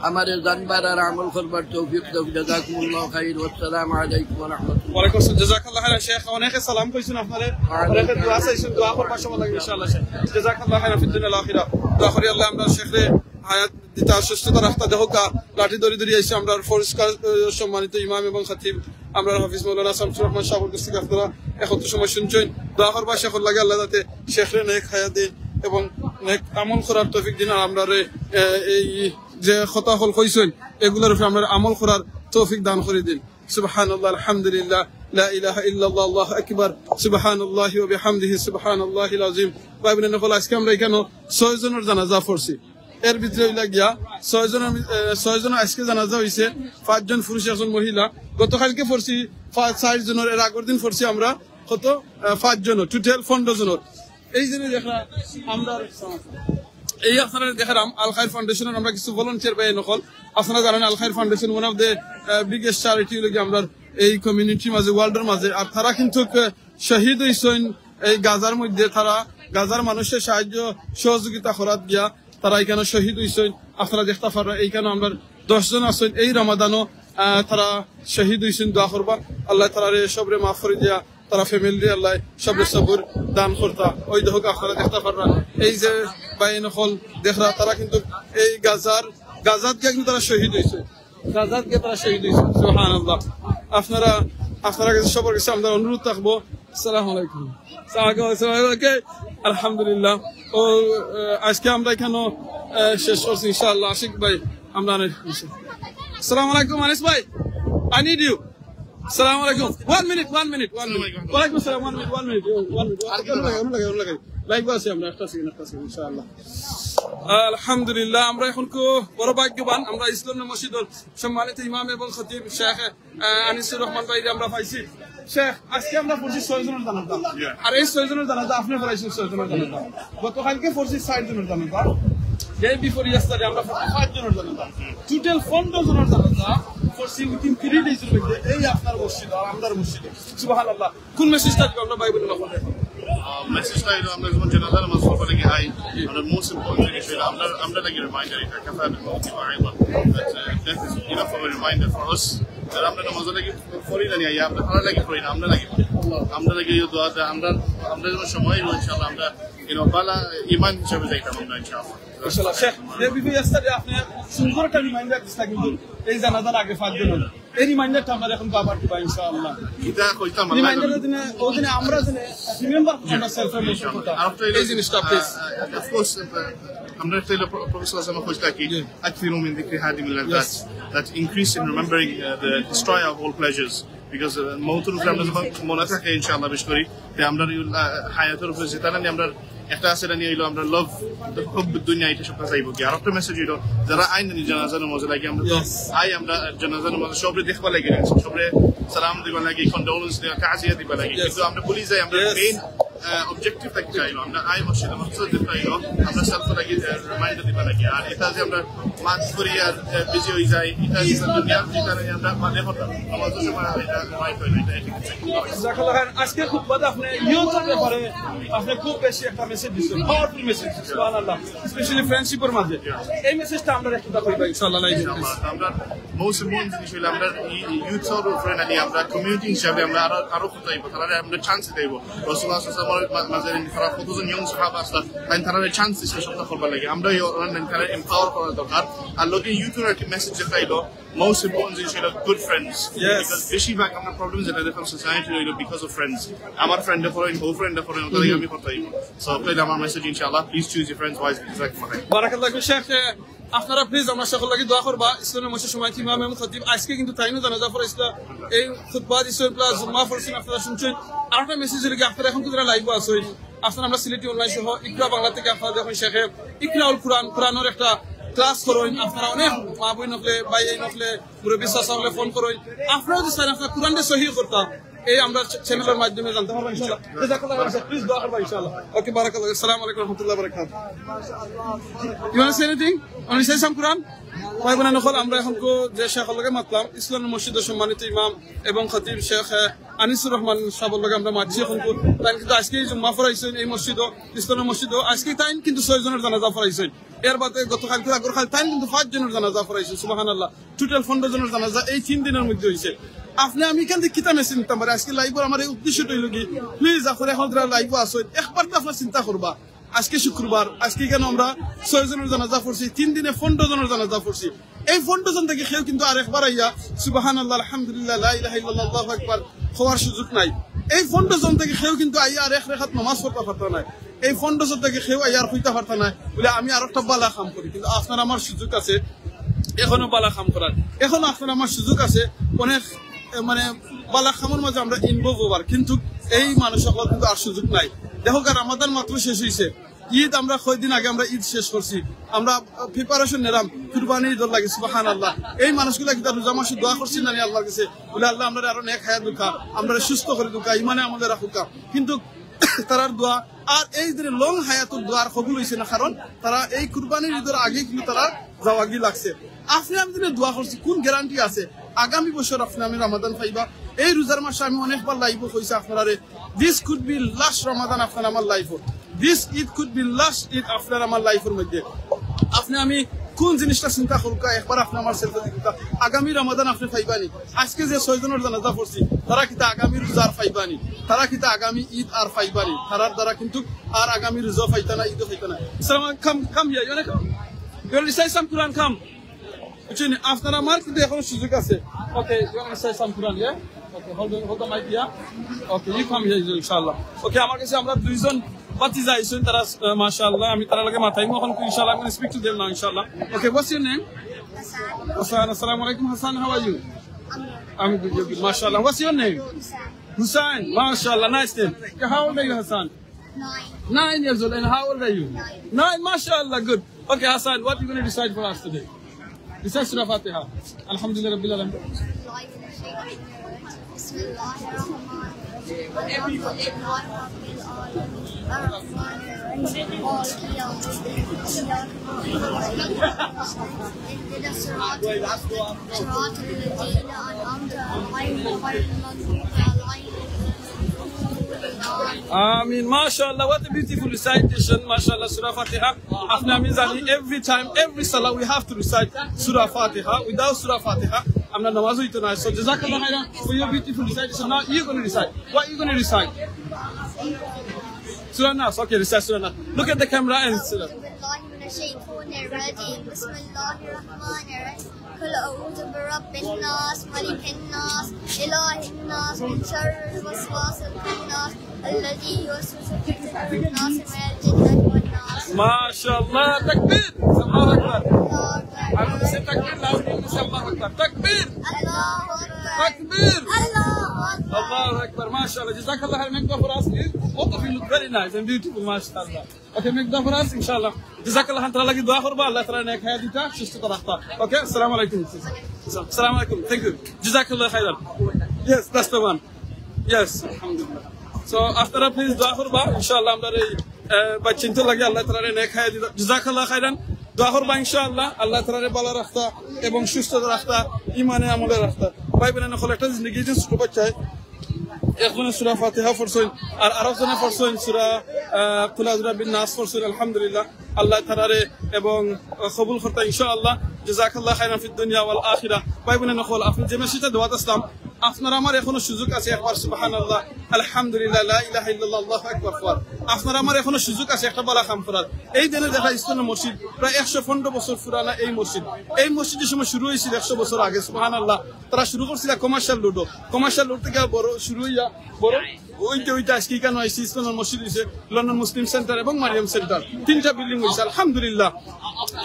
আমারে জানবার আর আমল করবার তৌফিক দেউক। জাযাকুমুল্লাহু খাইর। ওয়াসসালামু আলাইকুম ওয়া রাহমাতুল্লাহ। ওয়ালাইকুম আসসালাম। জাযাকাল্লাহু খাইরান শেখ। অনেকে সালাম কইছইন আপনারে, অনেকে দোয়া চাইছইন, দোয়া করবার সময় লাগবে ইনশাআল্লাহ শেখ। জাযাকাল্লাহু খাইরান ফিদ দুনিয়া ওয়াল আখিরা। দোয়া করি আল্লায় আমরার শেখরে হায়াত দিতা, সুস্থতা রাখতা। দেখউক্কা, লাঠি ধরি ধরি আইছে আমরার পরিষ্কার, আহ, সম্মানিত ইমাম এবং খতিব, আমরার হাফিজ মাওলানা শামসুর রহমান সাহেবর কাছ থাকি আপনারা একত্র সময় শুনছইন। দোয়া করবা শেখর লাগি আল্লাহ যাতে শেখরে নেক হায়াত দেইন এবং নেক আমল করার তৌফিক দেইন। আর আমরারে, আহ, এই যে কথা হকল কইছইন, এগুলার উপরে আমরারে আমল করার তৌফিক দান করি দেইন। সুবহানাল্লাহ, আলহামদুলিল্লাহ, লা ইলাহা ইল্লাল্লাহ, আল্লাহু আকবার, সুবহানাল্লাহি ওয়া বিহামদিহি, সুবহানাল্লাহিল আযীম। ভাই বোন হকল, আজকে আমরা ইখানো ছয় জনর জানাজা পড়ছি। এর ভিতরে অইলা গিয়া ছয় জনর, এ, ছয় জনর আজকে জানাজা অইছে, পাঁচজন পুরুষ, একজন মহিলা। গতকালকে পড়ছি পাঁচ, চার জনর, এর আগর দিন পড়ছি আমরা কত, এ, পাঁচ জনর, total পনেরো জনর। এই যে দেখরা আমরা, এই আপনারা দেখরাম আল খায়ের ফাউন্ডেশনর আমরা কিছু volunteer ভাই হকল। আপনারা জানইন Al Khair foundation one of the, uh, biggest charity অইলো গিয়া আমরার এই community-র মাঝে, world-র মাঝে। আর তারা কিন্তু, এ, শহীদ অইছইন এই গাজার মধ্যে, তারা গাজার মানুষরে সাহায্য সহযোগিতা করাত গিয়া তারা ইখানো শহীদ অইছইন। আপনারা দেখতা পাররা, ইখানো আমরার দশ জন আছইন, এই রমাদানো, আহ, তারা শহীদ অইছইন। দোয়া করবা, আল্লায় তারারে সবরে মাফ করি দিয়া তারা ফ্যামিলি আল্লাহ সবরে সবর দান করতা। ওই দেখো আপনারা দেখতা পাররা, এই যে ভাইন অকল দেখরা, তারা কিন্তু এই গাজার, গাজাত গিয়া কিন্তু তারা শহীদ হইছে, গাজাত গিয়া তারা শহীদ হইছে। সুবহানাল্লাহ। আপনারা, আপনারা কাছে সবার কাছে আমরা অনুরোধ থাকবো। আসসালামু আলাইকুম। আসসালামু আলাইকুম। Okay, আলহামদুলিল্লাহ। ও, আহ, আজকে আমরা এখানে, আহ, শেষ করছি ইনশাআল্লাহ। আশিক ভাই, আমরা আনি-, আসসালামু আলাইকুম আনিস ভাই, I need you. আসসালামু আলাইকুম। One minute, one minute, one minute. ওয়ালাইকুম আসসালাম, one minute, one minute, one minute. অনো লাগাই, অনো লাগাই, অনো লাগাই। Live আছি আমরা, একটা second, একটা second, ইনশাআল্লাহ। আলহামদুলিল্লাহ, আমরা এখন খুব বড় ভাগ্যবান, আমরা ইসলাম মসজিদর সম্মানিত ইমাম এবং খতিব শেখ, আহ, আনিসুর রহমান ভাইরে আমরা পাইছি। শেখ, আজকে আমরা পড়ছি ছয় জনের জানাজা, আর এই ছয় জনের জানাজা আপনি পড়াইছেন ছয় জনের জানাজা, গতকালকে পড়ছি ষাট জনের জানাজা, day before yesterday আমরা পড়ছি পাঁচ জনের জানাজা, total পনেরো জনের জানাজা পড়ছি within three days এর মধ্যে এই আপনার মসজিদ আর আমরার মসজিদে। সুবহানাল্লাহ। কোন মেসেজটা দিব আমরা ভাই বোনের মধ্যে? মেসেজটা হলো, আমরা যখন জানাজা নামাজ পড়বার লাগি আই, আমরা most important জিনিস হলো আমরা, আমরা লাগি রিমাইন্ডার, এটা কাফা বিল মাউতি ওয়াইজা, that, uh, death is enough of a reminder for us. আর আমরা নামাজ লাগি পড়ি না, আইয়া আমরা তারার লাগি পড়ি না, আমরা লাগি পড়ি। আমরা লাগি এই দোয়া দেয়, আমরা, আমরা যখন সময় হইব ইনশাআল্লাহ আমরা, you know, বালা ইমান হিসাবে যাইতাম আমরা ইনশাআল্লাহ। ইনশাআল্লাহ। শেখ, day before yesterday আপনি সুন্দর একটা রিমাইন্ডার দিছিলা, কিন্তু এই জানাজার আগে পাঁচ দিন হলো। এই রিমাইন্ডারটা আমরা এখন আবার দিবা ইনশাআল্লাহ। এটা কইতাম, আল্লাহ রিমাইন্ডার জানে। দিনে, ওই দিনে আমরা জানে রিমেম্বার আমরা সেলফের মতো কথা। আর একটা হইলো, এই জিনিসটা, please। আহ, of course, আহ, আমরা একটা হইলো প্র-, প্রফেসর আসলাম কইছিলা কি, জি। أكثروا من ذكر هادم اللذات, that increase in remembering, uh, the destroyer of all pleasures. Because, uh, মৌতর উপরে আমরা যখন মনে থাকে ইনশাআল্লাহ বেশ করি, তে আমরা, আহ, হায়াতর উপরে যেটা নানি আমরা একটা আছে নানি হইলো আমরা লাভ, হুব দুনিয়া, এটা সবটা যাইব কি। আর একটা মেসেজ হইলো, যারা আইন নানি জানাজা নামাজে লাগি, আমরা তো আই, আমরা জানাজা নামাজে সবরে দেখবা লাগি, সবরে সালাম দিবা লাগি, কন্ডোলেন্স দিবা, তাজিয়া দিবা লাগি, কিন্তু আমরা ভুলি যাই আমরা মেইন অবজেক্টিভ থাকি চাইলো, আমরা আই মসজিদে মকসুদ দিতে চাইলো, আমরা সেলফ লাগি রিমাইন্ডার দিবা লাগি। আর এটা যে আমরা মাছ করি আর বিজি হয়ে যাই, এটা যে দুনিয়ার ভিতরে আমরা মানে হঠাৎ আমার তো সময় এটা রাইট হয় না, এটা ঠিক আছে। জাজাকাল্লাহ খাইর। আজকে খুতবাতে আপনি ইয়ুথর ব্যাপারে আপনি খুব বেশি একটা মেসেজ দিচ্ছেন, পাওয়ারফুল মেসেজ, সুবহানাল্লাহ, স্পেশালি ফ্রেন্ডশিপের মাঝে। এই মেসেজটা আমরা একটু কইবা ইনশাআল্লাহ। আমরা মোস্ট ইম্পর্টেন্ট জিনিস হইলো আমরা ইয়ুথর উপরে নানি আমরা কমিউনিটি হিসাবে আমরা আরো, আরো কোথায় তারা আমরা চান্স দেব। রাসূলুল্লাহ সাল্লাল্লাহু আলাইহি ওয়াসাল্লাম মাঝে তারা কতজন ইয়ং সাহাবা আসলা, তাই তারা চান্স দিছে সবটা করবার লাগি। আমরা তারা এম্পাওয়ার করার দরকার। আর লগে ইয়ুথর একটা মেসেজ যেটা হইলো, মোস্ট ইম্পর্টেন্ট জিনিস হইলো গুড ফ্রেন্ডস। ইয়েস। বিকজ বেশিরভাগ আমরা প্রবলেম যেটা দেখলাম সোসাইটি হইলো বিকজ অফ ফ্রেন্ডস। আমার ফ্রেন্ডে পড়েন, বউ ফ্রেন্ডে পড়েন, ওটা আমি করতে হইব। সো আপনাইলে আমার মেসেজ ইনশাআল্লাহ, please choose your friends wisely. জাযাকাল্লাহু খাইরান। বারাকাল্লাহু ফিক শেখ। আপনারা প্লিজ আমরা সকল লাগি দোয়া করবা। ইসলামের মসজিদ সময় ইমাম এবং খতিব আজকে কিন্তু তাইনও জানাজা পড়াইছিলা। এই খুতবা দিছইন প্লাস জুম্মা পড়ছইন, আপনারা শুনছইন। আর একটা মেসেজ হইলো কি, আপনারা এখন কিন্তু লাইভও আছইন। আপনারা আমরা সিলেটি অনলাইন সহ ইকরা বাংলা থেকে আপনারা দেখুন শেখে ইকরাউল কোরআন, কোরআনের একটা ক্লাস করইন। আপনারা অনেক মা বইন অকলে, ভাই বইন অকলে, মুরব্বী চাচা অকলে ফোন করইন। আপনারা যদি চান আপনারা কোরআনটা সহি করতা, এই আমরা চ্যানেলের মাধ্যমে জানতে পারবা ইনশাআল্লাহ। জাযাকাল্লাহু খাইরান, প্লিজ দোয়া করবা ইনশাআল্লাহ। ওকে, বারাকাল্লাহ। আসসালামু আলাইকুম ওয়া রাহমাতুল্লাহি ওয়া বারাকাতুহু। You wanna say anything? Wanna say some Quran? ভাই বোন অকল, আমরা এখন কো যে শেখর লগে মাতলাম, ইসলামের মসজিদের সম্মানিত ইমাম এবং খতিব শেখ, আহ, আনিসুর রহমান সাহেবের লগে আমরা মাতছি এখন কো। তাইন কিন্তু আজকে এই জুম্মা পড়াইছইন এই মসজিদও, ইসলামের মসজিদও। আজকে তাইন কিন্তু ছয় জনের জানাজা পড়াইছইন। এর বাদে গতকালকে আগর কাল তাইন কিন্তু পাঁচ জনের জানাজা পড়াইছইন। সুবহানাল্লাহ। টোটাল পনেরো জনের জানাজা এই তিন দিনের মধ্যে হইছে। আপনি আমি এখান থেকে কিতা মেসেজ নিতাম পারি? আজকে লাইভর আমার এই উদ্দেশ্যটা হইলো কি, প্লিজ আপনারা এখন যারা লাইভও আছইন, একবার তো আপনারা চিন্তা করবা। আজকে শুক্রবার, আজকে কেন আমরা ছয় জনের জানাজা পড়ছি, তিন দিনে পনেরো জনের জানাজা পড়ছি। এই পনেরো জন থেকে কেউ কিন্তু আরেকবার আইয়া সুবহানাল্লাহ, আলহামদুলিল্লাহ, লা ইলাহা ইল্লাল্লাহ, আল্লাহু আকবার কওয়ার সুযোগ নাই। এই পনেরো জন থেকে কেউ কিন্তু আইয়া আরেক রেখাত নামাজ পড়তা পারতা নায়। এই পনেরো জন থেকে কেউ আইয়া আর কইতা পারতা নায় বলে, "আমি আর একটা বালা কাম করি।" কিন্তু আপনার আমার সুযোগ আছে এখনো বালা কাম করার, এখনো আপনার আমার সুযোগ আছে অনেক, এ, মানে, বালা কামর মাঝে আমরা ইনভলভ হবার। কিন্তু এই মানুষ অকল কিন্তু আর সুযোগ নাই। দেখো, কার রমাদান মাত্র শেষ হইছে, ঈদ আমরা কয়দিন আগে আমরা ঈদ শেষ করছি, আমরা প্রিপারেশন নিলাম কুরবানি ঈদর লাগি। সুবহানাল্লাহ। এই মানুষগুলা কিন্তু রোজা মাসে দোয়া করছি না নি আল্লাহর কাছে, বলে, "আল্লাহ, আমরা আরো নেক হায়াত দুকা, আমরা সুস্থ করে দুকা, ইমানে আমলে রাখুকা।" কিন্তু তারার দোয়া আর এই যে লং হায়াতুর দোয়ার কবুল হইছে না, কারণ তারা এই কুরবানির ঈদর আগে কিন্তু তারা যাওয়াগি লাগছে। আপনি আমি দিনে দোয়া করছি, কোন গ্যারান্টি আছে আগামী বছর আপনি আমি রমাদান পাইবা? এই রোজার মাসে আমি অনেকবার লাইভও কইছি আপনারারে, this could be last Ramadan আপনার আমার লাইফও, this Eid could be last Eid আপনার আমার লাইফের মধ্যে। আপনি আমি কুন জিনিসটা চিন্তা করউক্কা, একবার আপনে আমার self-এ দেখউক্কা। আগামী রমাদান আপনে পাইবানি। আজকে যে ছয়জনর জানাজা পড়ছি, তারা কিতা আগামী রোজা আর পাইবানি? তারা কিতা আগামী ঈদ আর পাইবানি? তারার দ্বারা কিন্তুক আর আগামী রোজাও পাইতা না, ঈদও পাইতা না। Come, come here, you wanna come? You wanna recite some Quran? Come. বুঝছইন নি? আপনারা, আমার কিন্তু এখনো সুযোগ আছে। Okay, you wanna recite some Quran, yeah? Okay, hold on, hold the mic here. Okay, you come here, inshallah. Okay, আমার কাছে আমরা দুইজন ভাতিজা আইছইন, তারা, আহ, মাশাআল্লাহ, আমি তারার লগে মাতাইমু অখন, ইনশাআল্লাহ, I'm gonna speak to them now, ইনশাআল্লাহ। Okay, what's your name? Hassan. Hassan, আসসালামু আলাইকুম। Hassan, how are you? I'm good, you're good, মাশাআল্লাহ। What's your name? Hussain. Hussain, মাশাআল্লাহ, nice name. Okay, how old are you, Hassan? Nine. Nine years old. And how old are you? Nine. Nine, mashallah, good. Okay, Hassan, what you gonna recite for us today? Recite Surah Fatiha. Alhamdulillah Rabbil Alamin. بسم الله الرحمن الرحيم. الحمد لله رب العالمين. الرحمن الرحيم. مالك يوم الدين. إياك نعبد وإياك نستعين. اهدنا الصراط المستقيم. صراط الذين أنعمت عليهم غير المغضوب عليهم ولا الضالين. আমিন। মাশাআল্লাহ, what a beautiful recitation. মাশাআল্লাহ, Surah Fatiha। আপনে আমি জানি, every time, every salah we have to recite Surah Fatiha. Without Surah Fatiha, আমরার নামাজ অইতো নায়। So, jazakallah khairan for your beautiful recitation. Now you gonna recite. What you gonna recite? Surah Nas. Okay, recite Surah Nas. Look at the camera and say that. أعوذ بالله من الشيطان الرجيم. بسم الله الرحمن الرحيم. قل أعوذ برب الناس، ملك الناس، إله الناس، من شر الوسواس الخناس، الذي يوسوس في صدور الناس، من الجنة والناس. মাশাআল্লাহ, তাকবীর, আল্লাহু আকবার। الله أكبر. আমি বলছি তাকবীর, last time বলছি আল্লাহু আকবার। তাকবীর, الله أكبر. তাকবীর, الله أكبر. আল্লাহু আকবার। মাশাআল্লাহ, জাযাকাল্লাহু খাইরান। Make dua for us, please. Both of you look very nice and beautiful, মাশাআল্লাহ। Okay, make dua for us, ইনশাআল্লাহ। জাযাকাল্লাহ খান, তারার লাগি দোয়া করবা, আল্লাহ তাআলা নেক হায়াত দিতা, সুস্থতা রাখতা। Okay, আসসালামু আলাইকুম। আসসালামু আলাইকুম, thank you। জাযাকাল্লাহ খাইরান। Yes, that's the one. Yes, আলহামদুলিল্লাহ। So, আপনারা please দোয়া করবা, ইনশাআল্লাহ, আমরার এই, আহ, বাচ্চাইন্তর লাগি আল্লাহ তাআলা নেক হায়াত দিতা। জাযাকাল্লাহ খাইরান। দোয়া করবা, ইনশাআল্লাহ, আল্লাহ তাআলা ভালা রাখতা এবং সুস্থতা রাখতা, ইমানে আমলে রাখতা। ভাই বোন অকল, একটা জিন্দেগি যে ছোট বাচ্চায় একজনে সূরা ফাতিহা পড়ছইন, আর আরকজনে পড়ছইন সূরা, আহ, কুল আউযু বিরাব্বিন নাস পড়ছইন, আলহামদুলিল্লাহ। আল্লাহ তাআলারে এবং, আহ, কবুল করতা ইনশাআল্লাহ। জাযাকাল্লাহু খাইরান ফিদ দুনিয়া ওয়াল আখিরা। ভাই বোন অকল, আপনে যে message টা দেওয়াত আসলাম, আপনার আমার এখনো সুযোগ আছে একবার সুবহানাল্লাহ, আলহামদুলিল্লাহ, লা ইলাহা ইল্লাল্লাহ, আল্লাহু আকবার কওয়ার। আপনার আমার এখনো সুযোগ আছে একটা ভালা কাম করার। এই দিনে দেখা ইসলামের মসজিদ প্রায় একশো পনেরো বছর পুরানা এই মসজিদ। এই মসজিদ যে সময় শুরু হয়েছিল একশো বছর আগে, সুবহানাল্লাহ, তারা শুরু করছিল কমার্শিয়াল রোডও। কমার্শিয়াল রোড থেকে বড় শুরু হইয়া বড় হইতে হইতে আজকে ইখানো আইছে, ইসলামের মসজিদ হইছে, লন্ডন মুসলিম সেন্টার এবং মারিয়াম সেন্টার, তিনটা building হইছে, আলহামদুলিল্লাহ।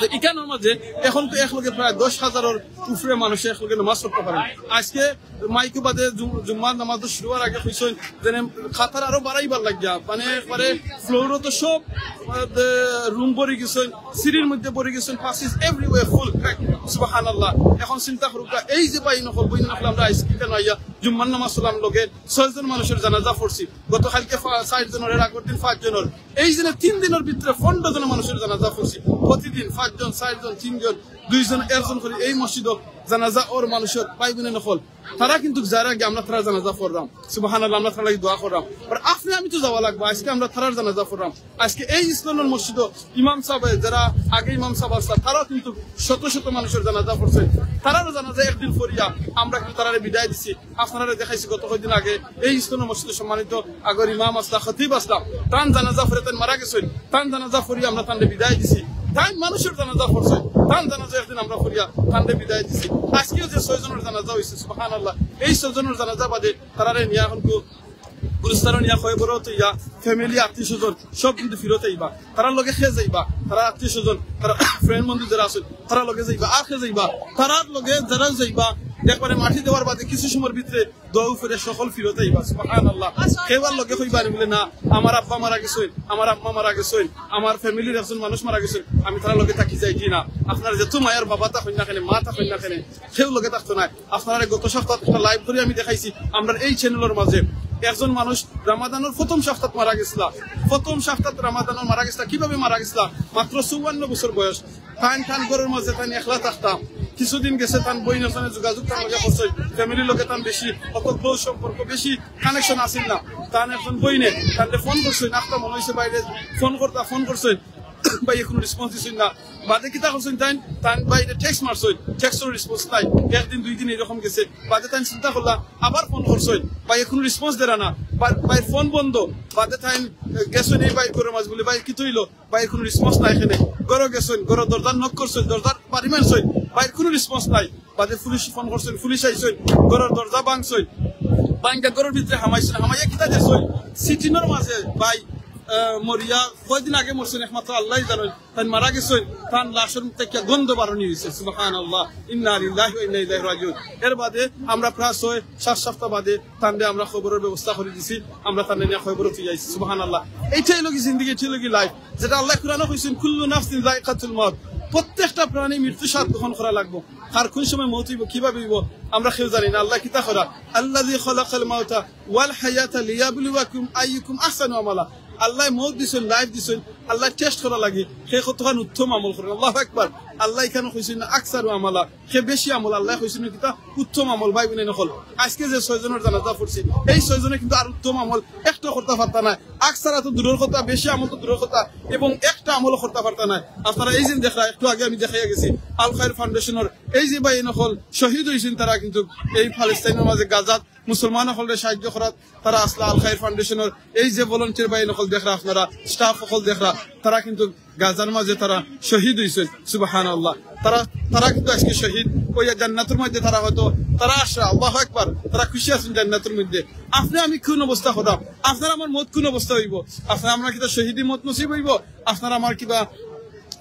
তো ইখানোর মাঝে এখন তো এক লগে প্রায় দশ হাজারের উপরে মানুষ এক লগে নামাজ পড়তা পারে। আজকে মাইকো বাদে জু-, জুম্মার নামাজ শুরু হওয়ার আগে কইছইন যে কাতার আরো বাড়াইবার লাগিয়া, মানে একবারে ফ্লোরও তো সব, আহ, রুম ভরি গেছইন, সিঁড়ির মধ্যে ভরি গেছইন, passes everywhere full pack। সুবহানাল্লাহ। এখন চিন্তা করুক্কা, এই যে ভাই নকল, বইন নকল, আমরা আইছি ইখানো আইয়া জুম্মার নামাজ সালাম লগে ছয়জন মানুষের জানাজা পড়ছি। গতকালকে ফা-, চারজনর, এর আগের দিন পাঁচজনর। এই যে তিন দিনের ভিতরে পনেরো জন মানুষের জানাজা পড়ছি। প্রতিদিন পাঁচজন, চারজন, তিনজন, দুইজন, একজন করি এই মসজিদও জানাজা অর মানুষের ভাই বোন নকল। তারা কিন্তু যার আগে আমরা তারার জানাজা পড়লাম। সুবহানাল্লাহ, আমরা তারার লাগি দোয়া করলাম। আর আপনে আমি তো যাওয়া লাগবো, আজকে আমরা তারার জানাজা পড়লাম। আজকে এই ইসলামের মসজিদও ইমাম সাহেব, যারা আগে ইমাম সাহেব আসলা, তারাও কিন্তু শত শত মানুষের জানাজা পড়ছে। তারারও জানাজা একদিন পড়িয়া আমরা কিন্তু তারারে বিদায় দিছি। আপনারারে দেখাইছি গত কয়দিন আগে এই ইসলামের মসজিদে সম্মানিত আগর ইমাম আসলা, খতিব আসলা, তান জানাজা পড়ে তান মারা গেছইন। তান জানাজা পড়িয়া আমরা তানরে বিদায় দিছি। তাইন মানুষের জানাজা পড়ছইন, তান জানাজা একদিন আমরা পড়িয়া তানরে বিদায় দিছি। আজকেও যে ছয়জনের জানাজা হইছে, সুবহানাল্লাহ, এই ছয়জনের জানাজা বাদে তারারে নিয়া এখন গু-, গুলিস্তানো নিয়া কবরো থইয়া ফ্যামিলি, আত্মীয় স্বজন সব কিন্তু ফিরত আইবা। তারার লগে কে যাইবা, তারার আত্মীয় স্বজন, তারার ফ্রেন্ড বন্ধু যারা আছইন, তারার লগে যাইবা। আর কে যাইবা, তারার লগে যারা যাইবা, একবারে মাটি দেওয়ার বাদে কিছু সময়ের ভিতরে দোয়া উপরে সকল ফিরত আইবা। সুবহানাল্লাহ। কেউ আর লগে কইবা নি বুলে, "না, আমার আব্বা মারা গেছইন, আমার আম্মা মারা গেছইন, আমার ফ্যামিলির একজন মানুষ মারা গেছইন, আমি তারার লগে থাকি যাইতাম না।" আপনারা যেত মায়ার বাবা থাকইন না কেনে, মা থাকইন না কেনে, কেউ লগে থাকতো নায়। আপনারারে গত সপ্তাহ একটা live করি আমি দেখাইছি, আমরার এই চ্যানেলের মাঝে একজন মানুষ রামাদানের প্রথম সপ্তাহ মারা গেছিলা, প্রথম সপ্তাহ রামাদানের মারা গেছিলা। কিভাবে মারা গেছিলা? মাত্র চুয়ান্ন বছর বয়স। তান, তান ঘরর মাঝে তান একলা থাকতা। কিছুদিন গেছে তান বইনর সঙ্গে যোগাযোগ তান লগে করছইন, ফ্যামিলির লগে তান বেশি অত ক্লোজ সম্পর্ক, বেশি কানেকশন আছিল না। তান একজন বইনে তানরে ফোন করছইন, আখতা মনে হইছে বাইরে, ফোন করতা, ফোন করছইন। ভাইয়ে কোনো রেসপন্স দিছইন না। বাদে কিতা করছইন তাইন? তাইন ভাইরে টেক্সট মারছইন, টেক্সটর রেসপন্স নাই। একদিন দুই দিন এইরকম গেছে, বাদে তাইন চিন্তা করলা, আবার ফোন করছইন, ভাইয়ে কোনো রেসপন্স দেরা না, ভাইর ফোন বন্ধ। বাদে তাইন গেছইন এই ভাইর ঘরর মাঝে, বলে, "ভাই, কিতা অইলো?" ভাইর কোনো রেসপন্স নাই। এখানে ঘরো গেছইন, ঘরর দরজা নক করছইন, দরজার বাড়ি মারছইন, ভাইর কোনো রেসপন্স নাই। বাদে পুলিশ ফোন করছইন, পুলিশ আইছইন, ঘরর দরজা ভাঙছইন, ভাঙ্গা ঘরর ভিতরে হামাইছইন, হামাইয়া কিতা দেখছইন, সিটিনর মাঝে ভাই, আহ, মরিয়া কয়দিন আগে মরছইন, একমাত্র আল্লাহই জানইন। তাইন মারা গেছইন, তান লাশর মুখ থাকি গন্ধ বারনি অইছে। সুবহানাল্লাহ, ইন্না লিল্লাহি ওয়া ইন্না ইলাইহি রাজিউন। এর বাদে আমরা প্রায় ছয় সাত সপ্তাহ বাদে তানরে আমরা খবরর ব্যবস্থা করি দিছি, আমরা তানরে নিয়া খবরো তুই আইছি। সুবহানাল্লাহ, এইটাই লগি জিন্দেগি, এইটাই লগি লাইফ, যেটা আল্লাহ কোরআনো কইছইন, "কুল্লু নাফসিন যায়কাতুল মাউত", প্রত্যেকটা প্রাণী মৃত্যু স্বাদ গ্রহণ করা লাগবো। কার কোন সময় মউত অইবো, কিভাবে অইবো, আমরা কেউ জানি না। আল্লাহ কিতা করা, "আল্লাযী খালাকাল মাউতা ওয়াল হায়াতা লিয়াবলুয়াকুম আইয়ুকুম আহসানু আমালা।" আল্লাহ মউত দিছইন, লাইফ দিছইন, আল্লাহ টেস্ট করা লাগি, হে কতখান উত্তম আমল করের। আল্লাহু আকবার। আল্লাহ এখানো কইছইন না আকসারু আমালা, হে বেশি আমল, আল্লাহ কইছইন কিতা উত্তম আমল। ভাই বোন অকল, আজকে যে ছয়জনর জানাজা পড়ছি, এই ছয়জনে কিন্তু আর উত্তম আমল একটা করতা পারতা নায়। আকসারা তো দূরর কথা, বেশি আমল তো দূরর কথা, এবং একটা আমলও করতা পারতা নায়। আপনারা এই যে দেখরা, একটু আগে আমি দেখাইয়া গেছি আল খায়ের ফাউন্ডেশনর এই যে ভাই অকল শহীদ অইছইন, তারা কিন্তু এই প্যালেস্টাইনর মাঝে গাজাত মুসলমান অকলরে সাহায্য করাত তারা আছলা। আল খায়ের ফাউন্ডেশনর এই যে ভলান্টিয়ার ভাই অকল দেখরা, আপনারা স্টাফ অকল দেখরা, তারা কিন্তু গাজার মাঝে তারা শহীদ অইছইন। সুবহানাল্লাহ। তারা, তারা কিন্তু আজকে শহীদ অইয়া জান্নাতর মধ্যে তারা হয়তো, তারা আছরা, আল্লাহু আকবার, তারা খুশি আছইন জান্নাতর মধ্যে। আপনে আমি কোন অবস্থা করতাম? আপনার আমার মউত কোন অবস্থা অইবো? আপনার আমার কিতা শহীদি মউত নসিব অইবো? আপনার আমার কিবা,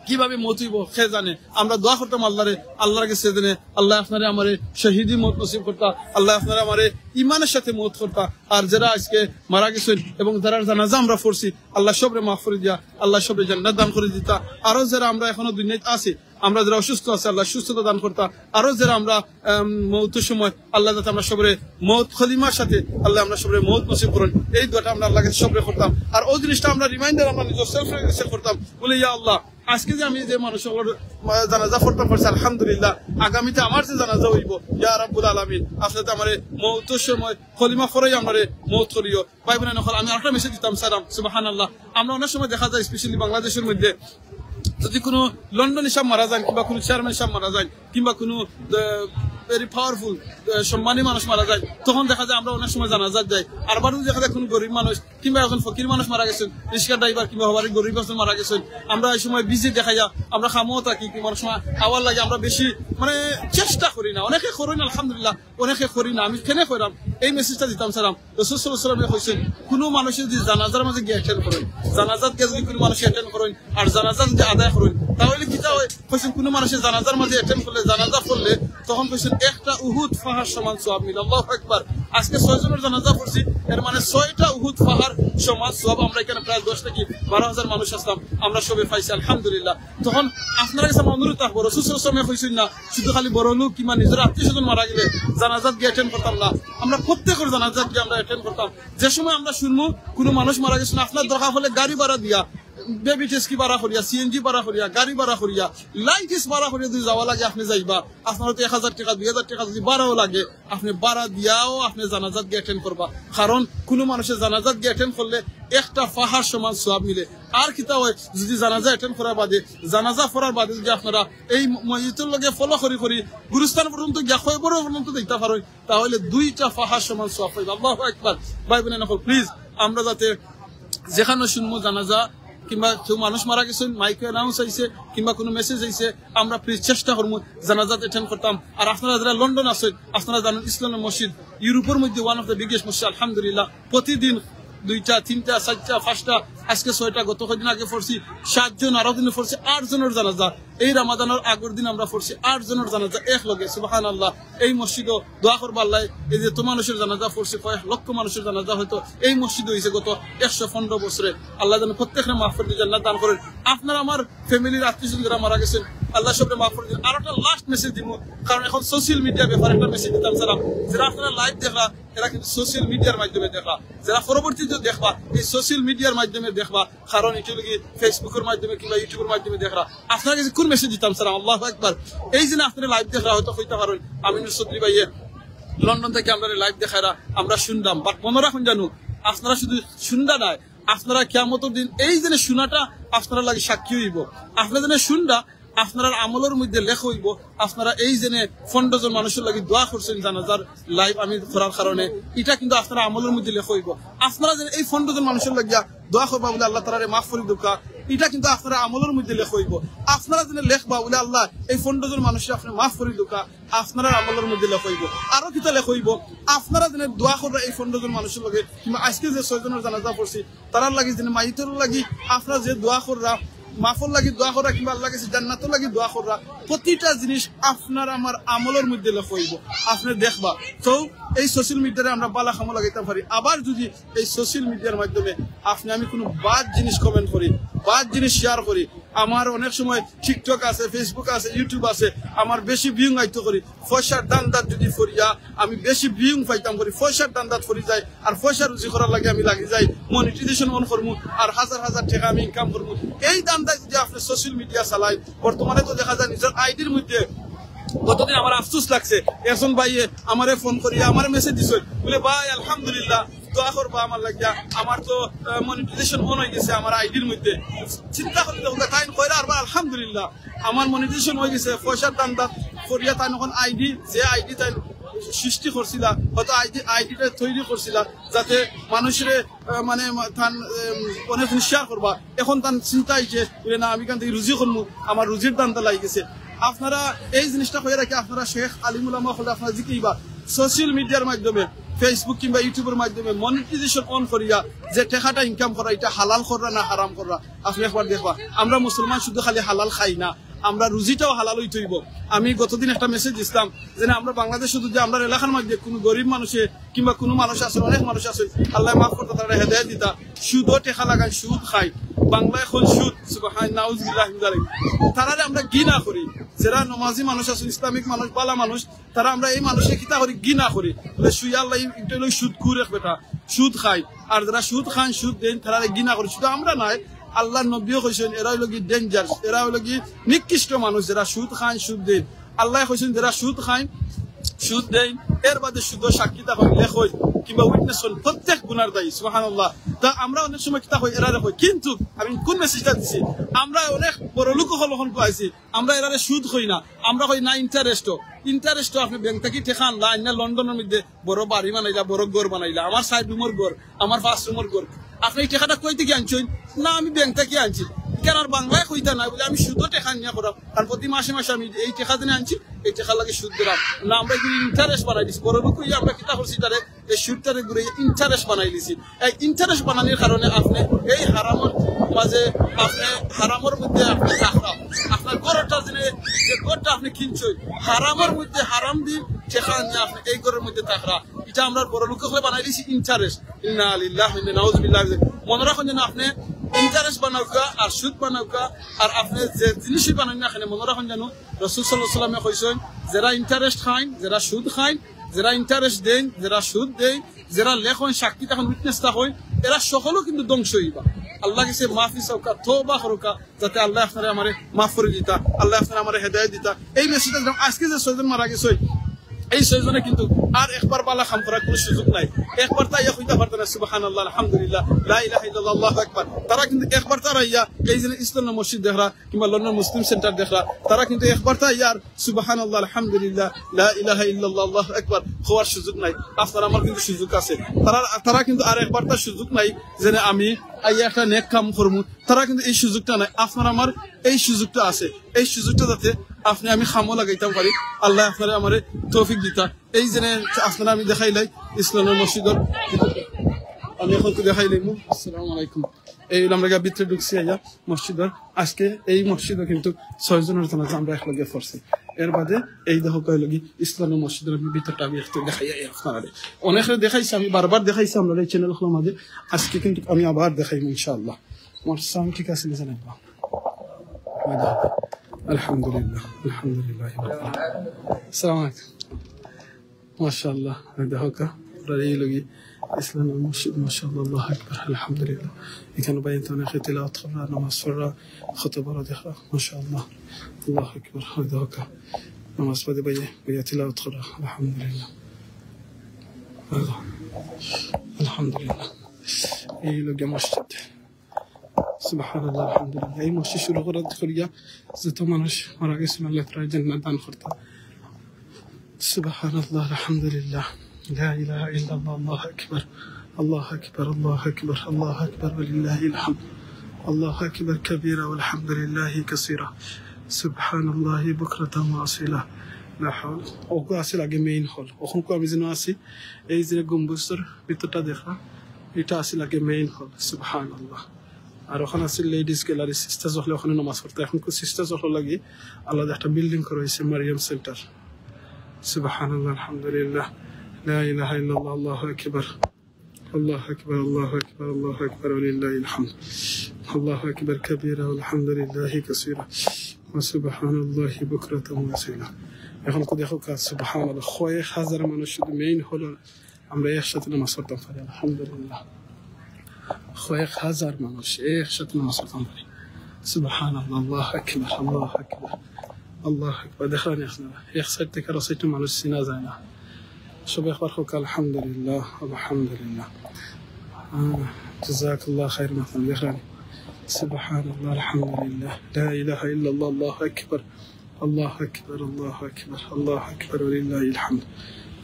কিভাবে মউত অইবো কে জানে। আমরা দোয়া করতাম আল্লাহরে, আল্লাহর কাছে যেন আল্লাহ আপনারে আমারে শহীদি মউত নসিব করতা, আল্লাহ আপনারে আমারে ইমানের সাথে মউত করতা। আর যেরা আজকে মারা গেছইন এবং যেরার জানাজা আমরা পড়ছি, আল্লাহ সবরে মাফ করি দিয়া, আল্লাহ সবরে জান্নাত দান করি দিতা। আরো যেরা আমরা এখনো দুনিয়াত আছি, আমরা যেরা অসুস্থ আছি, আল্লাহ সুস্থতা দান করতা। আরো যেরা আমরা, আম, মউতর সময় আল্লাহ যাতে আমরা সবরে মউত কলিমার সাথে আল্লাহ আমরা সবরে মউত নসিব করইন, এই দোয়াটা আমরা আল্লাহর কাছে সবরে করতাম। আর ওই জিনিসটা আমরা রিমাইন্ডার আমরা নিজের সেলফ কাছে করতাম, বলে, "ইয়া আল্লাহ, আজকে যে আমি যে মানুষ অকলর, আহ, জানাজা পড়তাম পারছি, আলহামদুলিল্লাহ, আগামীতে আমার যে জানাজা অইবো, ইয়া রাব্বুল আলামিন, আপনে তো আমারে মউতর সময় কলিমা পড়াইয়া আমারে মউত করিও।" ভাই বোন অকল, আমি আরেকটা মেসেজ দিতাম চাইরাম, সুবহানাল্লাহ। আমরা অনেক সময় দেখা যায়, স্পেশালি বাংলাদেশর মধ্যে, যদি কোনো লন্ডনী সাব মারা যাইন কিংবা কোনো চেয়ারম্যান সাব মারা যাইন কিংবা কোনো, আহ, ভেরি পাওয়ারফুল, আহ, সম্মানী মানুষ মারা যায়, তখন দেখা যায় আমরা অনেক সময় জানাজাত যাই। আর বারো দেখা যায় কোনো গরিব মানুষ কিংবা একজন ফকির মানুষ মারা গেছইন, রিক্সা ড্রাইভার কিংবা হবারি গরিব একজন মারা গেছইন, আমরা এই সময় বিজি দেখাইয়া আমরা কামো থাকি, কিংবা অনেক সময় আওয়ার লাগি আমরা বেশি, মানে, চেষ্টা করি না। অনেকে করইন, আলহামদুলিল্লাহ, অনেকে করি না। আমি কেনে কইরাম, এই মেসেজটা দিতাম চাইরাম। রাসূল সাল্লাল্লাহু আলাইহি ওয়াসাল্লামে কইছইন, কোনো মানুষে যদি জানাজার মাঝে গিয়া অ্যাটেন্ড করইন, জানাজাত গিয়া যদি কোনো মানুষে অ্যাটেন্ড করইন, আর জানাজা যদি আদায় করইন, তাহলে কিতা অয়? কইছইন, কোনো মানুষে জানাজার মাঝে অ্যাটেন্ড করলে, জানাজা পড়লে, তখন কইছইন, একটা উহুদ পাহাড় সমান সওয়াব মিলে। আল্লাহু আকবার। আজকে ছয়জনর জানাজা পড়ছি, এর মানে ছয়টা উহুদ পাহাড় সমান সওয়াব। আমরা এখানে প্রায় দশ থাকি বারো হাজার মানুষ আছলাম, আমরা সবে পাইছি, আলহামদুলিল্লাহ। তখন আপনারার কাছে আমার অনুরোধ থাকবো, রাসূল সাল্লাল্লাহু আলাইহি ওয়াসাল্লামে কইছইন না, শুধু খালি বড় লোক কিংবা নিজের আত্মীয় স্বজন মারা গেলে জানাজাত গিয়া অ্যাটেন্ড করতাম না। আমরা প্রত্যেকর জানাজাত গিয়া আমরা অ্যাটেন্ড করতাম। যে সময় আমরা শুনমু কোনো মানুষ মারা গেছইন, আপনার দরকার হলে গাড়ি ভাড়া দিয়া, বেবি ট্যাক্সি ভাড়া করিয়া, সিএনজি ভাড়া করিয়া, গাড়ি ভাড়া করিয়া, লাইটিস ভাড়া করিয়া যদি যাওয়া লাগে, আপনে যাইবা। আপনার তো এক হাজার টেকা, দুই হাজার টেকা যদি ভাড়াও লাগে, আপনে ভাড়া দিয়াও আপনে জানাজাত গিয়া অ্যাটেন্ড করবা। কারণ কোনো মানুষে জানাজাত গিয়া অ্যাটেন্ড করলে একটা পাহাড় সমান সওয়াব মিলে। আর কিতা অয়, যদি জানাজা অ্যাটেন্ড করার বাদে, জানাজা পড়ার বাদে যদি আপনারা এই ম-, মসজিদর লগে ফলো করি করি গুরুস্থান পর্যন্ত গিয়া কবর পর্যন্ত যাইতা পারইন, তাহলে দুইটা পাহাড় সমান সওয়াব পাইবা। আল্লাহু আকবার। ভাই বোন অকল, প্লিজ, আমরা যাতে যেখানো শুনমু জানাজা কিংবা কেউ মানুষ মারা গেছইন, মাইকে অ্যানাউন্স আইছে কিংবা কোনো মেসেজ আইছে, আমরা প্লিজ চেষ্টা করমু জানাজাত অ্যাটেন্ড করতাম। আর আপনারা যেরা লন্ডন আছইন, আপনারা জানইন ইসলামের মসজিদ ইউরোপর মধ্যে one of the biggest মসজিদ, আলহামদুলিল্লাহ। প্রতিদিন দুইটা, তিনটা, চাইরটা, পাঁচটা, আজকে ছয়টা, গত কয়দিন আগে পড়ছি সাতজন, আরো দিনে পড়ছি আটজনর জানাজা। এই রমাদানর আগর দিন আমরা পড়ছি আটজনর জানাজা একলগে, সুবহানাল্লাহ। এই মসজিদও দোয়া করবা আল্লাহ, এই যে এত মানুষর জানাজা পড়ছে, কয়েক লক্ষ মানুষর জানাজা হয়তো এই মসজিদে অইছে গত একশো পনেরো বছরে। আল্লাহ যেন প্রত্যেকরে মাফ করি দিয়া জান্নাত দান করইন। আপনার আমার ফ্যামিলির আত্মীয় স্বজন যেরা মারা গেছইন, আল্লাহ সবরে মাফ করি দিন। আর একটা লাস্ট মেসেজ দিমু, কারণ এখন সোশ্যাল মিডিয়া ব্যাপারে একটা মেসেজ দিতাম চাইরাম। যেরা আপনারা লাইভ দেখরা, এরা কিন্তু সোশ্যাল মিডিয়ার মাধ্যমে দেখরা। যেরা পরবর্তীতে দেখবা, এই সোশ্যাল মিডিয়ার মাধ্যমে দেখবা, কারণ ইটা অইলো গি Facebook-র মাধ্যমে কিংবা YouTube-র মাধ্যমে দেখরা। আপনার কাছে কোন মেসেজ দিতাম চাইরাম? আল্লাহু আকবার। এই যে আপনারা লাইভ দেখরা, হয়তো কইতা পারইন, আমিনুর চৌধুরী ভাইয়ে লন্ডন থাকি আমরারে লাইভ দেখাইরা, আমরা শুনরাম, but মনো রাখইন জানু, আপনারা শুধু শুনরা নায়, আপনারা কিয়ামতর দিন এই যেনে শুনাটা আপনারার লাগি সাক্ষী অইবো। আপনারা যেনে শুনরা, আপনারার আমলর মধ্যে লেখা অইবো। আপনারা এই যেনে পনেরো জন মানুষর লাগি দোয়া করছইন জানাজার live আমি করার কারণে, ইটা কিন্তু আপনারার আমলর মধ্যে লেখা অইবো। আপনারা যেনে এই পনেরো জন মানুষর লাগিয়া দোয়া করবা বুলে আল্লাহ তারারে মাফ করি দেউক্কা, ইটা কিন্তু আপনারার আমলর মধ্যে লেখা অইবো। আপনারা যেনে লেখবা বুলে আল্লাহ এই পনেরো জন মানুষরে আপনে মাফ করি দেউক্কা, আপনারার আমলর মধ্যে লেখা অইবো। আরো কিতা লেখা অইবো? আপনারা যেনে দোয়া কররা এই পনেরো জন মানুষর লগে, কিংবা আজকে যে ছয় জনর জানাজা পড়ছি, তারার লাগি যেনে মাইতর লাগি আপনারা যে দোয়া কররা, মাফর লাগি দোয়া কররা, কিংবা আল্লাহর কাছে জান্নাতর লাগি দোয়া কররা, প্রতিটা জিনিস আপনার আমার আমলর মধ্যে লেখা অইবো। আপনে দেখবা। তো এই social media-রে আমরা বালা কামো লাগাইতাম পারি। আবার যদি এই social media-র মাধ্যমে আপনে আমি কুনু bad জিনিস comment করি, bad জিনিস share করি, আমার অনেক সময় TikTok আছে, Facebook আছে, YouTube আছে, আমার বেশি viewing আইতো করি। পয়সার ধান্দাত যদি পড়িয়া আমি বেশি viewing পাইতাম করি, পয়সার ধান্দাত পড়ি যাই, আর পয়সা রুজি করার লাগি আমি লাগি যাই, monetization on করমু, আর হাজার হাজার টেকা আমি income করমু। এই ধান্দায় যদি আপনে social media চালাইন, বর্তমানে তো দেখা যায় নিজর ID-র মধ্যে, গতদিন আমার আফসোস লাগছে, একজন ভাইয়ে আমারে phone করিয়া আমারে message দিছইন, বুলে, "ভাই, আলহামদুলিল্লাহ, দোয়া করবা আমার লাগিয়া, আমার তো, আহ, monetization on অইগেছে আমার ID-র মধ্যে।" চিন্তা করি দেখো, তাইন কইরা আরবার আলহামদুলিল্লাহ, আমার monetization অইগেছে, পয়সার ধান্দাত পড়িয়া তাইন অখন ID, যে ID তাইন সৃষ্টি করছিলা, হয়তো ID, ID-টা তৈরি করছিলা যাতে মানুষরে, আহ, মানে, মা-, তান, উম, অনেক জিনিস share করবা। অখন তান চিন্তা অইছে, বুলে, "না, আমি এখান থাকি রুজি করমু, আমার রুজির ধান্দা লাগি গেছে।" আপনারা এই জিনিসটা কইয়া রাখি, আপনারা শেখ আলিম উলামা অকলরে আপনারা জিকাইবা, social media-র মাধ্যমে, Facebook কিংবা YouTube-র মাধ্যমে monetization on করিয়া যে টেকাটা income করা, ইটা হালাল কররা না হারাম কররা, আপনে একবার দেখবা। আমরা মুসলমান শুধু খালি হালাল খাই না, আমরা রুজিটাও হালাল অইতো অইবো। আমি গতদিন একটা message দিছলাম যে না, আমরা বাংলাদেশো যদি আমরার এলাকার মধ্যে কুনু গরিব মানুষে কিংবা কুনু মানুষ আছে, অনেক মানুষ আছে, আল্লায় মাফ করতা, তারারে হেদায়েত দিতা, সুদো টেকা লাগাইন, সুদ খাইন, বাংলায় কইন সুদ, সুবহান, নাউজুবিল্লাহ মিন যালিক। তারারে আমরা ঘৃণা করি, যেরা নমাজি মানুষ আছে, ইসলামিক মানুষ, বালা মানুষ, তারা আমরা এই মানুষরে কিতা করি, ঘৃণা করি। বুলে, "শুইয়া আল্লাহ, ইটা অইলো সুদখুর এক বেটা, সুদ খাইন।" আর যেরা সুদ খাইন, সুদ দেইন, তারারে ঘৃণা করি। শুধু আমরা নায়, আল্লাহর নবীও কইছইন, "এরা অইলো গি danger, এরা অইলো গি নিকৃষ্ট মানুষ, যেরা সুদ খাইন, সুদ দেইন।" আল্লায় কইছইন, "যেরা সুদ খাইন, সুদ দেইন, এর বাদে সুদো সাক্ষী থাকইন, লেখইন, কিংবা witness অইন, প্রত্যেক গুনার দায়ী।" সুবহানাল্লাহ। তা আমরা অনেক সময় কিতা কই, এরারে কই, কিন্তু আমি কুন message-টা দিছি, আমরা অনেক বড় লোক অকল অখন কইছি, আমরা এরারে সুদ কই না, আমরা কই না interest-ও। Interest-ও আপনে bank থাকি টেকা আনলা, আইনা লন্ডনর মধ্যে বড় বাড়ি বানাইলা, বড় ঘর বানাইলা, আমার চাইর room-র ঘর, আমার পাঁচ room-র ঘর। আপনে ই টেকাটা কই থাকি আনছইন? না, আমি bank থাকি আনছি। ইখান আর বাংলায় কইতা নায়, বুলে আমি সুদো টেকা আনিয়া করাম, কারণ প্রতি মাসে মাসে আমি এই টেকা যেনে আনছি, এই টেকার লাগি সুদ দিরাম। না, আমরা এগুলি interest বানাই দিছি। বড় লোক অইয়া আমরা কিতা করছি, তারে এই সুদটারে ঘুরে interest বানাই দিছি। এই interest বানানির কারণে আপনে এই হারামর মাঝে, আপনে হারামর মধ্যে আপনে থাকরা। আপনার ঘরটা যেনে, যে ঘরটা আপনে কিনছইন, হারামর মধ্যে হারাম দি টেকা আনিয়া আপনে এই ঘরর মধ্যে থাকরা। ইটা আমরার বড় লোক অকলে বানাই দিছি interest। ইন্না লিল্লাহি ওয়া ইন্না, নাউজুবিল্লাহ। মনো রাখইন যেন আপনে interest বানাউক্কা আর সুদ বানাউক্কা, আর আপনে যে জিনিসই বানাইন না কেনে, মনো রাখইন যেন রাসূল সাল্লাল্লাহু আলাইহি ওয়াসাল্লামে কইছইন, যেরা interest খাইন, যেরা সুদ খাইন, যেরা interest দেইন, যেরা সুদ দেইন, যেরা লেখইন, সাক্ষী থাকইন, witness থাকইন, এরা সকলও কিন্তু ধ্বংস অইবা। আল্লাহর কাছে মাফি চাউক্কা, তওবা করউক্কা, যাতে আল্লায় আপনারে আমারে মাফ করি দিতা, আল্লায় আপনারে আমারে হেদায়েত দিতা। এই message-টা দিলাম। আজকে যে ছয়জন মারা গেছে, এই ছয়জনে কিন্তু আর একবার বালা কাম করার কুনু সুযোগ নাই। একবার তারা আইয়া কইতা পারতা না, "সুবহানাল্লাহ, আলহামদুলিল্লাহ, লা ইলাহা ইল্লাল্লাহ, আল্লাহু আকবার।" তারা কিন্তু একবার তারা আইয়া এই যে ইসলাম মসজিদ দেখরা, কিংবা লন্ডন মুসলিম সেন্টার দেখরা, তারা কিন্তু একবার তারা আইয়া আর "সুবহানাল্লাহ, আলহামদুলিল্লাহ, লা ইলাহা ইল্লাল্লাহ, আল্লাহু আকবার" কওয়ার সুযোগ নাই। আপনার আমার কিন্তু সুযোগ আছে। তারা, তারা কিন্তু আর একবার তার সুযোগ নাই, যেনে আমি আইয়া একটা নেক কাম করমু। তারা কিন্তু এই সুযোগটা নাই। আপনার আমার এই সুযোগটা আছে। এই সুযোগটা যাতে আপনে আমি কামো লাগাইতাম পারি, আল্লায় আপনারে আমারে তৌফিক দিতা। এই যেনে আপনারে আমি দেখাইলাই ইসলামর মসজিদর, আমি অখন তো দেখাইলাইমু। আসসালামু আলাইকুম। এই অইলো আমরা গিয়া ভিতরে ঢুকছি আইয়া মসজিদর। আজকে এই মসজিদো কিন্তু ছয়জনর জানাজা আমরা একলগে পড়ছি। এর বাদে এই দেখউক্কা অইলো গি ইসলামর মসজিদর আমি ভিতরটা আমি একটু দেখাইয়া আপনারারে। অনেকরে দেখাইছি আমি, বারবার দেখাইছি আমরার এই channel অকলর মাঝে। আজকে কিন্তু আমি আবার দেখাইমু ইনশাআল্লাহ। আমার sound ঠিক আছে নি জানাইবা? আলহামদুলিল্লাহ, আলহামদুলিল্লাহ। আসসালামু আলাইকুম। মাশাআল্লাহ, এই দেখউক্কা, আমরার এই অইলো গি ইসলামর মসজিদ, মাশাআল্লাহ, আল্লাহু আকবার, আলহামদুলিল্লাহ। ইখানো ভাইয়াইন্তে অনেকে তিলাওয়াত কররা, নামাজ পড়রা, খুতবা দেখরা, মাশাআল্লাহ, আল্লাহু আকবার, এই দেখউক্কা। নামাজ পড়ে ভাইয়া, ভাইয়া তিলাওয়াত কররা, আলহামদুলিল্লাহ। আলহামদুলিল্লাহ। এই অইলো গিয়া মসজিদ। সুবহানাল্লাহ, আলহামদুলিল্লাহ। এই মসজিদ শুরু করার করিয়া যত মানুষ মারা গেছে, আল্লাহ তাআলা জান্নাত দান করতা। সুবহানাল্লাহ, আলহামদুলিল্লাহ। লা ইলাহা ইল্লাল্লাহ, আল্লাহু আকবার। আল্লাহু আকবার, আল্লাহু আকবার, আল্লাহু আকবার, ওয়ালিল্লাহিল হামদ। আল্লাহু আকবার কাবীরা, ওয়ালহামদুলিল্লাহি কাসীরা। সুবহানাল্লাহি বুকরাতান ওয়া আসীলা। লা হাওলা। অগু আছিল আগে main hall। অখন আমি যেন আছি, এই যে গম্বুজর ভিতরটা দেখরা, ইটা আছিল আগে main hall। সুবহানাল্লাহ। আর অখান আছিল ladies gallery, sisters অকলে অখানো নামাজ পড়তা। অখন কু sisters অকলর লাগি আলাদা একটা building করা অইছে, মারিয়াম center। সুবহানাল্লাহ, আলহামদুলিল্লাহ, লা ইলাহা ইল্লাল্লাহ, আল্লাহু আকবার। আল্লাহু আকবার, আল্লাহু আকবার, আল্লাহু আকবার, ওয়ালিল্লাহিল হামদ। আল্লাহু আকবার কাবীরা, ওয়ালহামদুলিল্লাহি কাসীরা, ওয়া সুবহানাল্লাহি বুকরাতান ওয়া আসীলা। অখন কু দেখো কা, সুবহানাল্লাহ, কয়েক হাজার মানুষ শুধু main hall-ও আমরা একসাথে নামাজ পড়তাম পারি, আলহামদুলিল্লাহ। কয়েক হাজার মানুষ একসাথে নামাজ পড়তাম পারি। সুবহানাল্লাহ, আল্লাহু আকবার, আল্লাহু আকবার, আল্লাহু আকবার। দেখরা নি আপনারা, এক side থাকি আরো side মানুষ চিনা যায় না। সবে একবার কউক্কা, আলহামদুলিল্লাহ, আলহামদুলিল্লাহ। আহ, জাযাকাল্লাহু খাইরান। দেখরা নি? সুবহানাল্লাহ, আলহামদুলিল্লাহ, লা ইলাহা ইল্লাল্লাহ, আল্লাহু আকবার। আল্লাহু আকবার, আল্লাহু আকবার, আল্লাহু আকবার, ওয়ালিল্লাহিল হামদ।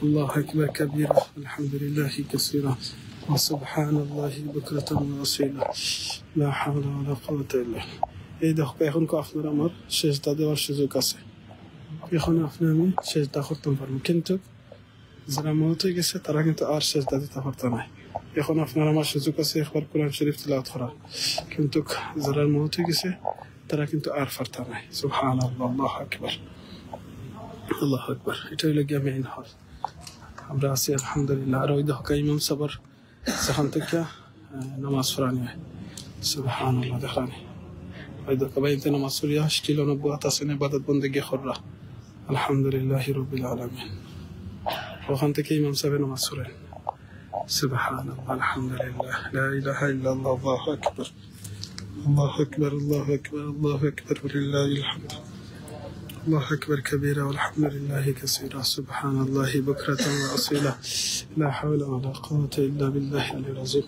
আল্লাহু আকবার কাবীরা, ওয়ালহামদুলিল্লাহি কাসীরা, ওয়া সুবহানাল্লাহি বুকরাতান ওয়া আসীলা। লা হাওলা ওয়ালা কুওয়াতা ইল্লা বিল্লাহ। এই দেখো, অখন কু আপনারা আমার সেজদা দেওয়ার সুযোগ আছে। অখন আপনে আমি সেজদা করতাম পারমু, কিন্তু যারা মউত অইগেছে, তারা কিন্তু আর সেজদা দিতা পারতা নায়। অখন আপনার আমার সুযোগ আছে একবার কোরআন শরীফ তিলাওয়াত করার, কিন্তু যারার মউত অইগেছে, তারা কিন্তু আর পারতা নায়। সুবহানাল্লাহ, আল্লাহু আকবার, আল্লাহু আকবার। ইটা অইলো গিয়া main hall। আমরা আছি, আলহামদুলিল্লাহ। আর ওই দেখো, ইমাম সাবর যেখান থাকি, আহ, নামাজ পড়ানি অয়। সুবহানাল্লাহ, দেখরা নি? ওই দেখো, ভাই, ইতে নামাজ পড়িয়া still অনবরত আছইন, ইবাদত বন্দেগি কররা। আলহামদুলিল্লাহি রাব্বিল আলামিন। অখান থাকি ইমাম সাবে নামাজ পড়ইন। সুবহানাল্লাহ, আলহামদুলিল্লাহ, লা ইলাহা ইল্লাল্লাহ, আল্লাহু আকবার। আল্লাহু আকবার, আল্লাহু আকবার, আল্লাহু আকবার, ওয়ালিল্লাহিল হামদ। আল্লাহু আকবার কাবীরা, ওয়ালহামদুলিল্লাহি কাসীরা, সুবহানাল্লাহি বুকরাতান ওয়া আসীলা, লা হাওলা ওয়ালা কুওয়াতা ইল্লা বিল্লাহিল আলিয়্যিল আযীম।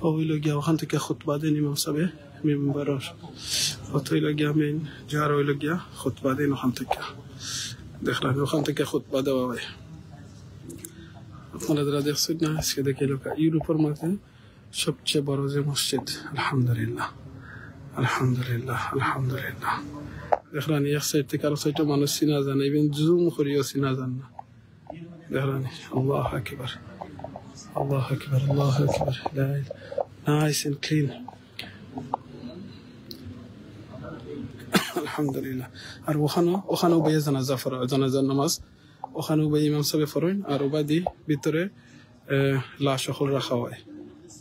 অউ অইলো গিয়া অখান থাকি খুতবা দেইন ইমাম সাবে মিম্বরর। অত অইলো গিয়া main, যার অইলো গিয়া খুতবা দেইন অখান থাকি। দেখরা নি, অখান থাকি খুতবা দেওয়া অয়। আপনারা যারা দেখছইন না, আজকে দেখি ইউরোপর মাঝে সবচেয়ে বড় যে মসজিদ, আলহামদুলিল্লাহ, আলহামদুলিল্লাহ, আলহামদুলিল্লাহ। দেখরা নি, এক side থাকি আরো side মানুষ চিনা যায় না, even zoom করিও চিনা যায় না। দেখরা নি, আল্লাহু আকবার, আল্লাহু আকবার, আল্লাহু আকবার। লা ইলাহা, nice and clean। আলহামদুলিল্লাহ। আর অখানো, অখানো বইয়া জানাজা পড়া, জানাজার নামাজ। অখানো বইয়া ইমাম সাবে পড়ইন, আর অবাদি ভিতরে, এ, লাশ অকল রাখা অয়।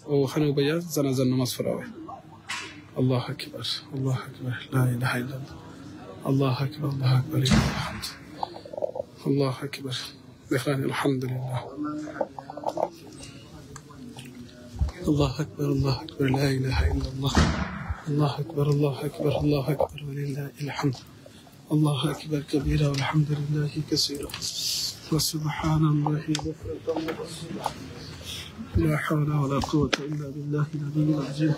অউ অখানো বইয়া জানাজার নামাজ পড়া অয়। আল্লাহু আকবার, আল্লাহু আকবার, লা ইলাহা ইল্লাল্লাহ। আল্লাহু আকবার, আল্লাহু আকবার, লিল্লাহিল হামদ। আল্লাহু আকবার। দেখরা নি, আলহামদুলিল্লাহ। আল্লাহু আকবার, আল্লাহু আকবার, লা ইলাহা ইল্লাল্লাহ। আল্লাহু আকবার, আল্লাহু আকবার, আল্লাহু আকবার, ওয়ালিল্লাহিল হামদ। আল্লাহু আকবার কাবীরা, ওয়ালহামদুলিল্লাহি কাসীরা, ওয়া সুবহানাল্লাহি বুকরাতান ওয়া আসীলা। লা হাওলা ওয়ালা কুওয়াতা ইল্লা বিল্লাহিল আলিয়্যিল আযীম।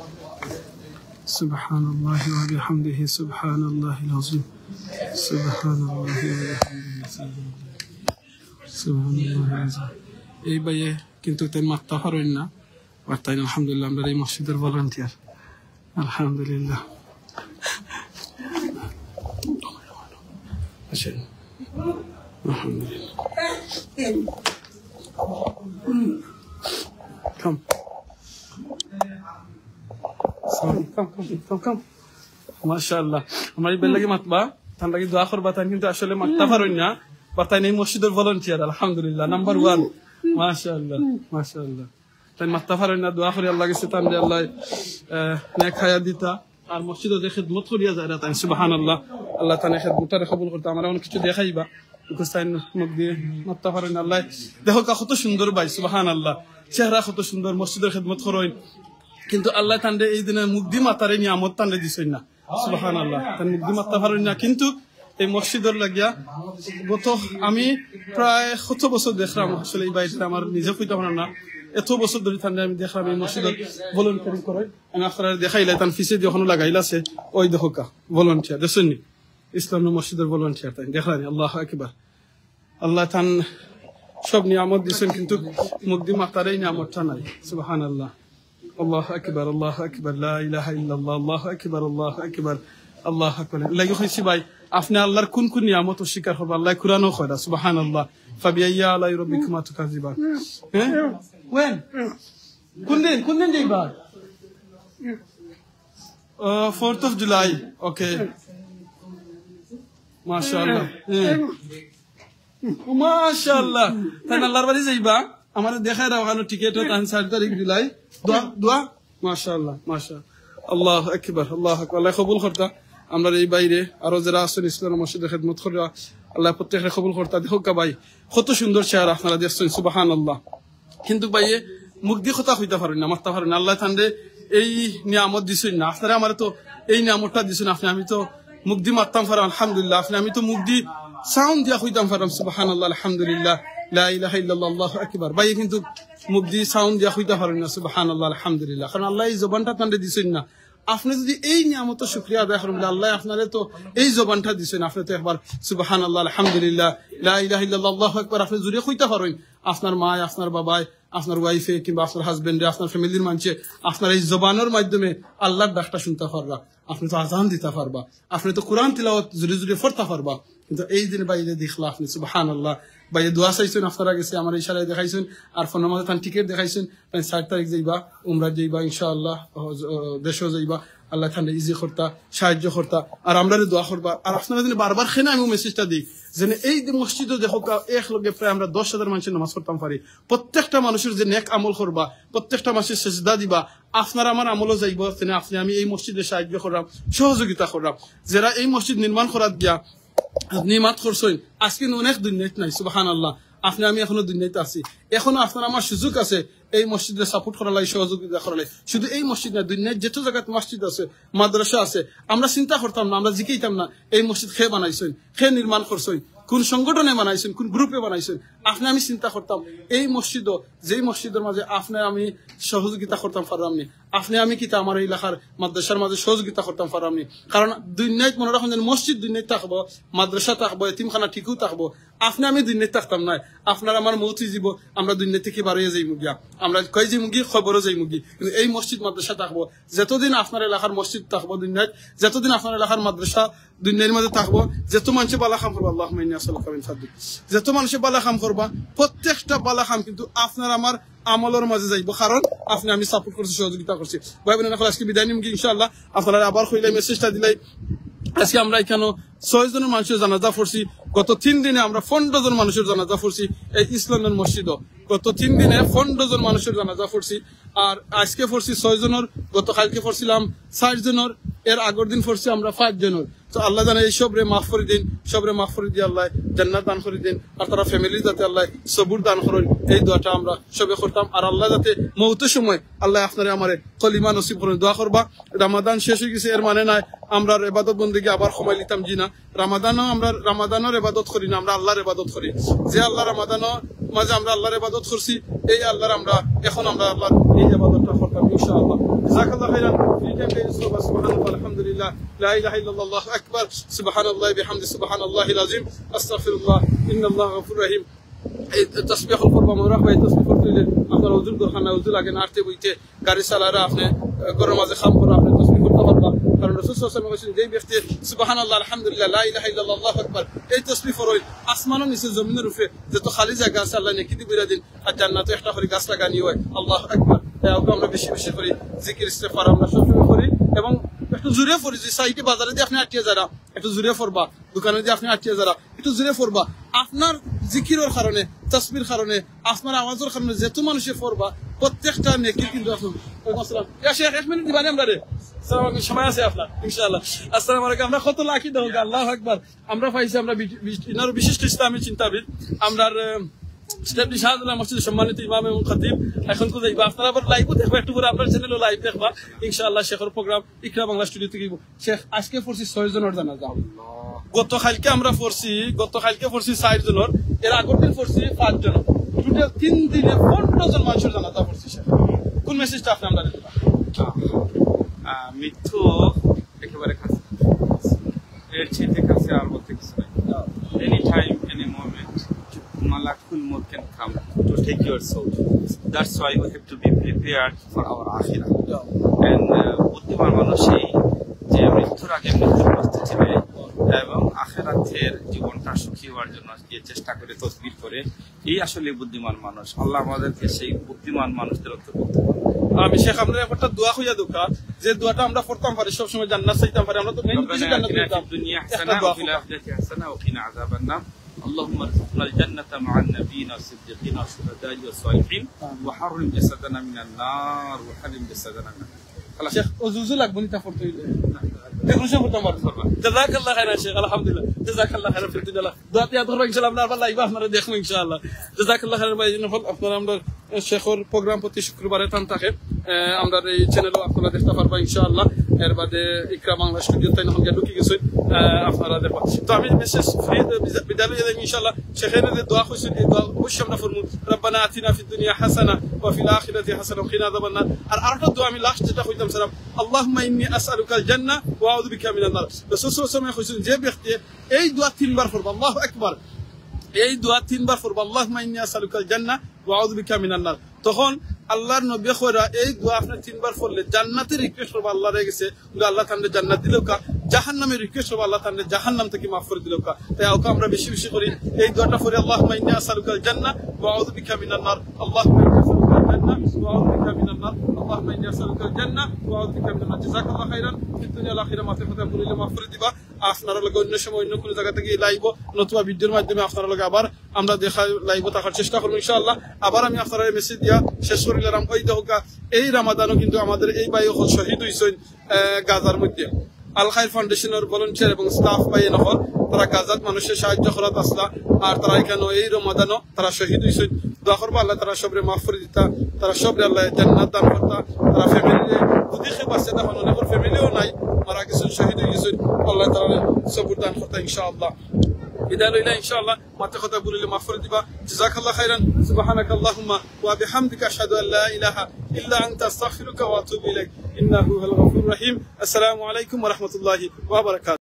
সুবহানাল্লাহি ওয়া বিহামদিহি, সুবহানাল্লাহিল আযীম। সুবহানাল্লাহি ওয়া বিহামদিহি, সুবহানাল্লাহিল আযীম। এই ভাইয়ে কিন্তু তাইন মাততা পারইন না, আর তাইন আলহামদুলিল্লাহ আমরার এই মসজিদর volunteer। আলহামদুলিল্লাহ। আচ্ছা। আলহামদুলিল্লাহ। Come. Come, come, come, come, come. মাশাআল্লাহ। আমার এই বেলাগি মাতবা, তান লাগি দোয়া করবা, তাইন কিন্তু আসলে মাততা পারইন না। বা তাইন এই মসজিদর volunteer, আলহামদুলিল্লাহ, number one। মাশাআল্লাহ, মাশাআল্লাহ। তাইন মাততা পারইন না, দোয়া করি আল্লাহর গেছে তানরে আল্লাহ, আহ, নেক হায়াত দিতা। আর মসজিদো যে খেদমত করিয়া যাইরা তাইন, সুবহানাল্লাহ। আল্লাহ তান খেদমতরে কবুল করতা। আমরা অনেক কিছু দেখাইবা। Because তাইন মুখ দি মাততা পারইন না। আল্লাহ দেখউক্কা কত সুন্দর ভাই, সুবহানাল্লাহ। চেহারা কত সুন্দর, মসজিদর খেদমত করইন। কিন্তু আল্লাহ তানরে এই দিনে মুখ দি মাতার এই নিয়ামত তানরে দিছইন না। সুবহানাল্লাহ। তাইন মুখ দি মাততা পারইন না, কিন্তু এই মসজিদর লাগিয়া গত আমি প্রায় কত বছর দেখরাম, আসলে এই ভাইটারে আমার নিজে কইতাম পাররাম না। এত বছর ধরি তানরে আমি দেখরাম এই মসজিদর ভলান্টিয়ারিং করে। আমি আপনারারে দেখাইলাই, তান পিছেদি অখনো লাগাইল আছে, ওই দেখউক্কা, ভলান্টিয়ার, দেখছইন নি? ইসলাম মসজিদর ভলান্টিয়ার তাইন, দেখরাম নি, আল্লাহু আকবার। আল্লায় তান সব নিয়ামত দিছইন, কিন্তু মুখদি মাতার এই নিয়ামতটা নাই। সুবহানাল্লাহ। আল্লাহু আকবার, আল্লাহু আকবার, লা ইলাহা ইল্লাল্লাহ, আল্লাহু আকবার, আল্লাহু আকবার, আল্লাহু আকবার। এরলাগি কইছি ভাই, আপনে আল্লাহর কুন কুন নিয়ামত অস্বীকার করবা? আল্লায় কুরআনো কইরা, সুবহানাল্লাহ। ফাবিআইয়ি আলাই রাব্বিকুমা তুকাযযিবান। হ্যাঁ? When? কুন দিন? কুন দিন যাইবা? আহ, fourth of July। Okay। মাশাআল্লাহ। হ্যাঁ। মাশাআল্লাহ। তাইন আল্লাহর বাড়ি যাইবা? আমারে দেখাইরা অখানো টিকিট, তাইন চাইর তারিখ জুলাই। দোয়া, দোয়া। মাশাআল্লাহ, মাশাআল্লাহ। আল্লাহু আকবার, আল্লাহু আকবার। আল্লায় কবুল করতা। আমরার এই ভাইরে আরো যেরা আছইন ইসলাম মসজিদর খেদমত কররা, আল্লায় প্রত্যেকরে কবুল করতা। দেখউক্কা ভাই, কত সুন্দর চেহারা আপনারা দেখছইন, সুবহানাল্লাহ। কিন্তু ভাইয়ে মুখদি কথা কইতা পারইন না, মাততা পারইন না। আল্লায় তানরে এই নিয়ামত দিছইন না। আপনারা আমারে তো এই নিয়ামতটা দিছইন, আপনে আমি তো মুখদি মাততাম পাররাম, আলহামদুলিল্লাহ। আপনে আমি তো মুখদি sound দিয়া কইতাম পাররাম, সুবহানাল্লাহ, আলহামদুলিল্লাহ, লা ইলাহা ইল্লাল্লাহ, আল্লাহু আকবার। ভাইয়ে কিন্তু মুখদি sound দিয়া কইতা পারইন না, সুবহানাল্লাহ, আলহামদুলিল্লাহ। কারণ আল্লায় এই জবানটা তানরে দিছইন না। আপনে যুদি এই নিয়ামতর শুকরিয়া আদায় করইন, আল্লায় আপনারে তো এই জবানটা দিছইন, আপনে তো একবার সুবহানাল্লাহ, আলহামদুলিল্লাহ, লা ইলাহা ইল্লাল্লাহ, আল্লাহু আকবার, আপনে জুরে কইতা পারইন, আপনার মায়, আপনার বাবায়, আপনার wife এ কিংবা আপনার husband এ, আপনার family র মানষে আপনার এই জবানর মাধ্যমে আল্লাহর ডাকটা শুনতা পাররা, আপনে তো আজান দিতা পারবা, আপনে তো কোরআন তিলাওয়াত জুরে জুরে পড়তা পারবা। কিন্তু এই দিন ভাইরে দেখলা আপনে, সুবহানাল্লাহ। ভাইয়ে দোয়া চাইছইন, আপনারা গেছে আমার ইশারায় দেখাইছইন, আর ফোনর মাঝে তান টিকিট দেখাইছইন, তাইন চাইর তারিখ যাইবা, উমরাত যাইবা, ইনশাআল্লাহ, হজ-, আহ, দেশও যাইবা। আল্লায় তানরে easy করতা, সাহায্য করতা, আর আমরারে দোয়া করবা। আর আপনারা যেন বারবার কেনে আমি message টা দেই, যেন এই যে মসজিদো দেখউক্কা, এক লগে প্রায় আমরা দশ হাজার মানষে নামাজ পড়তাম পারি। প্রত্যেকটা মানুষর যে নেক আমল করবা, প্রত্যেকটা মানষে সেজদা দিবা, আপনার আমার আমলও যাইবো। যেন আপনে আমি এই মসজিদে সাহায্য কররাম, সহযোগিতা কররাম। যেরা এই মসজিদ নির্মাণ করাত গিয়া নিমাত করছইন, আইজকে অনেক দুনিয়াত নাই, সুবহানাল্লাহ। আপনে আমি এখনো দুনিয়াত আছি, এখনো আপনার আমার সুযোগ আছে এই মসজিদরে support করার লাগি, সহযোগিতা করার লাগি। শুধু এই মসজিদ না, দুনিয়াত যত জাগাত মসজিদ আছে, মাদ্রাসা আছে, আমরা চিন্তা করতাম না, আমরা জিকাইতাম না, এই মসজিদ কে বানাইছইন, কে নির্মাণ করছইন, কোন সংগঠনে বানাইছইন, কোন group এ বানাইছইন। আপনে আমি চিন্তা করতাম, এই মসজিদও, যেই মসজিদর মাঝে আপনে আমি সহযোগিতা করতাম পাররাম নি, আপনে আমি কিতা আমার এই এলাকার মাদ্রাসার মাঝে সহযোগিতা করতাম পাররাম নি। কারণ দুনিয়াত মনো রাখইন যেন মসজিদ দুনিয়াত থাকবো, মাদ্রাসা থাকবো, এতিমখানা ঠিকউ থাকবো, আপনে আমি দুনিয়াত থাকতাম নায়। আপনার আমার মউত অইযিবো, আমরা দুনিয়া থাকি বারইয়া যাইমু গিয়া, আমরা কই যাইমু গি, কবরো যাইমু গি। কিন্তু এই মসজিদ মাদ্রাসা থাকবো, যতদিন আপনার এলাকার মসজিদ থাকবো দুনিয়াত, যতদিন আপনার এলাকার মাদ্রাসা দুনিয়ার মাঝে থাকবো, যত মানষে বালা কাম করবা, আল্লাহুম্মা ইন্নী আসআলুকা মিন ফাদলিক, যত মানষে বালা কাম করবা, প্রত্যেকটা বালা কাম কিন্তু আপনার আমার আমলর মাঝে যাইবো, কারণ আপনে আমি support করছি, সহযোগিতা করছি। ভাই বোনেরা, আইজকে বিদায় নিমু গি ইনশাআল্লাহ। আপনারারে আবার কইলাই, message টা দিলাই, আইজকে আমরা ইখানো ছয় জনর মানষর জানাজা পড়ছি। গত তিন দিনে আমরা পনরো জন মানষর জানাজা পড়ছি এই ইস্ট লন্ডন মসজিদো। গত তিন দিনে পনরো জন মানষর জানাজা পড়ছি। আর আইজকে পড়ছি ছয় জনর, গতকাইলকে পড়ছিলাম চাইর জনর, এর আগর দিন পড়ছি আমরা পাঁচ জনর। তো আল্লায় জানে এই সবরে মাফ করি দিন, সবরে মাফ করি দিয়া আল্লায় জান্নাত দান করি দিন, আর তারার family র যাতে আল্লায় সবুর দান করইন, এই দোয়াটা আমরা সবে করতাম। আর আল্লায় যাতে মউতর সময় আল্লায় আপনারে আমারে কলিমা নসিব করইন, দোয়া করবা। রমাদান শেষ অইগেছে, এর মানে নায় আমরার ইবাদত বন্দেগি আবার কমাইলিতাম, জি না। রমাদানও আমরা, রমাদানর ইবাদত করি না, আমরা আল্লাহর ইবাদত করি। যে আল্লাহ রমাদানর মাঝে আমরা আল্লাহর ইবাদত করছি, এই আল্লাহর আমরা এখন আমরা আল্লাহর এই ইবাদতটা করতাম ইনশাআল্লাহ। জাযাকাল্লাহু খাইরান। ফি জামিল ইসলাম, সুবহানাল্লাহ, আলহামদুলিল্লাহ, লা ইলাহা ইল্লাল্লাহ, আল্লাহু আকবার, সুবহানাল্লাহ বিহামদি, সুবহানাল্লাহিল আযীম, আস্তাগফিরুল্লাহ, ইন্নাল্লাহু গাফুরুর রাহিম। এই তসবিহ করবা, মনে রাখবা, এই তসবিহ করতে অইলে আপনার অজুর দরকার নাই, অজু লাগে না, আটতে বইতে গাড়ি চালাইরা আপনে, আহ, ঘরর মাঝে কাম কররা, আপনে তসবিহ করতা পারবা। কারণ রাসূল সাল্লাল্লাহু আলাইহি ওয়াসাল্লাম যেই ব্যক্তি সুবহানাল্লাহ, আলহামদুলিল্লাহ, লা ইলাহা ইল্লাল্লাহ, আল্লাহু আকবার, এই তসবিহ পড়ইন, আসমানর নিচে জমিনর উপরে যত খালি জাগা আছে আল্লায় নেকি দি ভরিয়া দিন, আর জান্নাতো একটা করি গাছ লাগানি অয়। আল্লাহু আকবার। এই আমরা বেশি বেশি করি, জিকির ইস্তেগফার আমরা সবসময় করি, এবং একটু জুরে পড়ি, যে সাইডে বাজারেদি আপনে আটিয়া যাইরা, একটু জুরে পড়বা, দোকানেদি আপনে আটিয়া যাইরা, একটু জুরে পড়বা। আপনার জিকিরর কারণে, তসবিহর কারণে, আপনার আওয়াজর কারণে যত মানষে পড়বা, প্রত্যেকটা নেকি কিন্তু আপনার। ওয়ালাইকুম আসসালাম। ইয়া শেখ, এক মিনিট দিবানি আমরারে? আসসালামু আলাইকুম, সময় আছে আপনার, ইনশাআল্লাহ। আসসালামু আলাইকুম। আমরা কত lucky দেখ, আল্লাহু আকবার। আমরা পাইছি, আমরা বি-, বি-, ইনারও বিশিষ্ট ইসলামী চিন্তাবিদ, আমরার, আহ, স্টেপনি শাহজালাল মসজিদের সম্মানিত ইমাম এবং খতিব। এখন কোথায় বা আপনারা আবার live ও দেখবা, একটু পরে আমরার channel ও live দেখবা ইনশাআল্লাহ। শেখর program ইকরা বাংলা studio থাকি। শেখ, আইজকে পড়ছি ছয় জনর জানাজা। গতকাইলকে আমরা পড়ছি, গতকাইলকে পড়ছি চাইর জনর, এর আগর দিন পড়ছি পাঁচ জনর। টোটাল তিন দিনে পনেরো জন মানুষের জানাজা পড়ছে, শেখ। কোন মেসেজটা আপনি আমরা দিতে পারেন? আহ, মৃত্যু একেবারে কাছে, এর চাইতে কাছে আর বলতে কিছু নাই। Any time, any moment, Malakul Maut can come to take your soul. That's why we have to be prepared for our আখিরা। And, uh, বুদ্ধিমান মানুষ সেই যে মৃত্যুর আগে মৃত্যুর প্রস্তুতি নেয় এবং আখেরাতের জীবনটা সুখী হওয়ার জন্য যে চেষ্টা করে, তদবির করে, এই আসলে বুদ্ধিমান মানুষ। আল্লাহ আমাদেরকে সেই বুদ্ধিমান মানুষদের অন্তর্ভুক্ত করুন। আমি শেখ, আমরা একটা দোয়া কইয়া দোকা, যে দোয়াটা আমরা পড়তাম পারি, সবসময় জান্নাত চাইতাম পারি, আমরা তো মেইন উদ্দেশ্য ربنا জান্নাত آتنا في চাইতাম। الدنيا একটা حسنة দোয়া وفي কইয়া। الآخرة حسنة وقنا عذاب النار. اللهم ارزقنا الجنة مع النبيين والصديقين والشهداء والصالحين. آمين. وحرم جسدنا من النار، وحرم جسدنا من النار. خلاص. শেখ, অজু লাগবো নি তা পড়তে অইলে? না, না, না। দেখুন, সে পড়তাম পারবো। পারবা। জাযাকাল্লাহ খাইরান শেখ, আলহামদুলিল্লাহ। জাযাকাল্লাহ খাইরান ফিদ দুনিয়া ওয়াল আখিরাহ। দোয়া দিয়া ধরবা ইনশাআল্লাহ, আমরা আবার live আপনারে দেখমু ইনশাআল্লাহ। জাযাকাল্লাহ খাইরান ভাই, এই জন্য হল আপনারা আমরা শেখর program প্রতি শুক্রবারে তান থাকে। আহ, আমরার এই channel-ও আপনারা দেখতা পারবা ইনশাআল্লাহ। এর বাদে ইকরা বাংলা studio তাইন অখন গিয়া ঢুকি গেছইন, আহ, আপনারা দেখবা। তো আমি মেসেজ ফ্রি বিদা-, বিদায় লইয়া যাই ইনশাআল্লাহ। শেখে যে দোয়া কইছইন, এই দোয়া অবশ্যই আমরা পড়মু। ربنا آتنا في الدنيا حسنة وفي الآخرة حسنة وقنا عذاب النار। আর আরেকটা দোয়া আমি last যেটা কইতাম সালাম, اللهم إني أسألك الجنة وأعوذ بك من النار। রাসূল সাল্লাল্লাহু আলাইহি ওয়াসাল্লাম কইছইন, যে ব্যক্তি এই দোয়া তিনবার পড়বা, আল্লাহু আকবার, এই দোয়া তিনবার পড়বা, اللهم إني أسألك الجنة وأعوذ بك من النار। তখন আল্লাহর নবী কইরা, এই দোয়া আপনে তিনবার পড়লে জান্নাতের request করবা আল্লাহর গেছে, কিন্তু আল্লাহ তানরে জান্নাত দিলাউক্কা, জাহান্নামের request করবা আল্লাহ তানরে জাহান্নাম থাকি মাফ করি দিলাউক্কা। তাই আউক্কা আমরা বেশি বেশি করি এই দোয়াটা পড়ি, اللهم إني أسألك الجنة وأعوذ بك من النار। اللهم إني أسألك الجنة وأعوذ بك من النار। اللهم إني أسألك الجنة وأعوذ بك من النار। জাযাকাল্লাহু খাইরান। ফিদ দুনিয়া ওয়াল আখিরাহ, মাতে কথা ভুল অইলে মাফ করি দিবা। আপনারার লগে অন্য সময় অন্য কোনো জায়গা থাকি live-ও নতুবা video-র মাধ্যমে আপনারার লগে আবার আমরা দেখা, live-ও থাকার চেষ্টা করমু ইনশাআল্লাহ। আবার আমি আপনারারে মেসেজ দিয়া শেষ করিলাম। ওই দেখউক্কা, এই রমাদানও কিন্তু আমাদের এই ভাই অকল শহীদ অইছইন, আহ, গাজার মধ্যে। আল খায়ের ফাউন্ডেশনর volunteer এবং staff ভাই অকল, তারা গাজাত মানুষরে সাহায্য করাত আছলা, আর তারা ইখানো এই রমাদানও তারা শহীদ অইছইন। দোয়া করবা আল্লাহ তারা সবরে মাফ করি দিতা, তারা সবরে আল্লাহ জান্নাত দান করতা, তারা family যদি কেউ বাঁচে, তখন অনেকর family-ও নাই, মারা গেছইন, শহীদ অইগেছইন, আল্লাহ তারা সবর দান করতা ইনশাআল্লাহ। বিদায় লইলা ইনশাআল্লাহ, মাতে কথা ভুল অইলে মাফ করি দিবা। জাযাকাল্লাহু খাইরান। سبحانك اللهم وبحمدك، أشهد أن لا إله إلا أنت، أستغفرك وأتوب إليك، إنه هو الغفور الرحيم. السلام عليكم ورحمة الله وبركاته.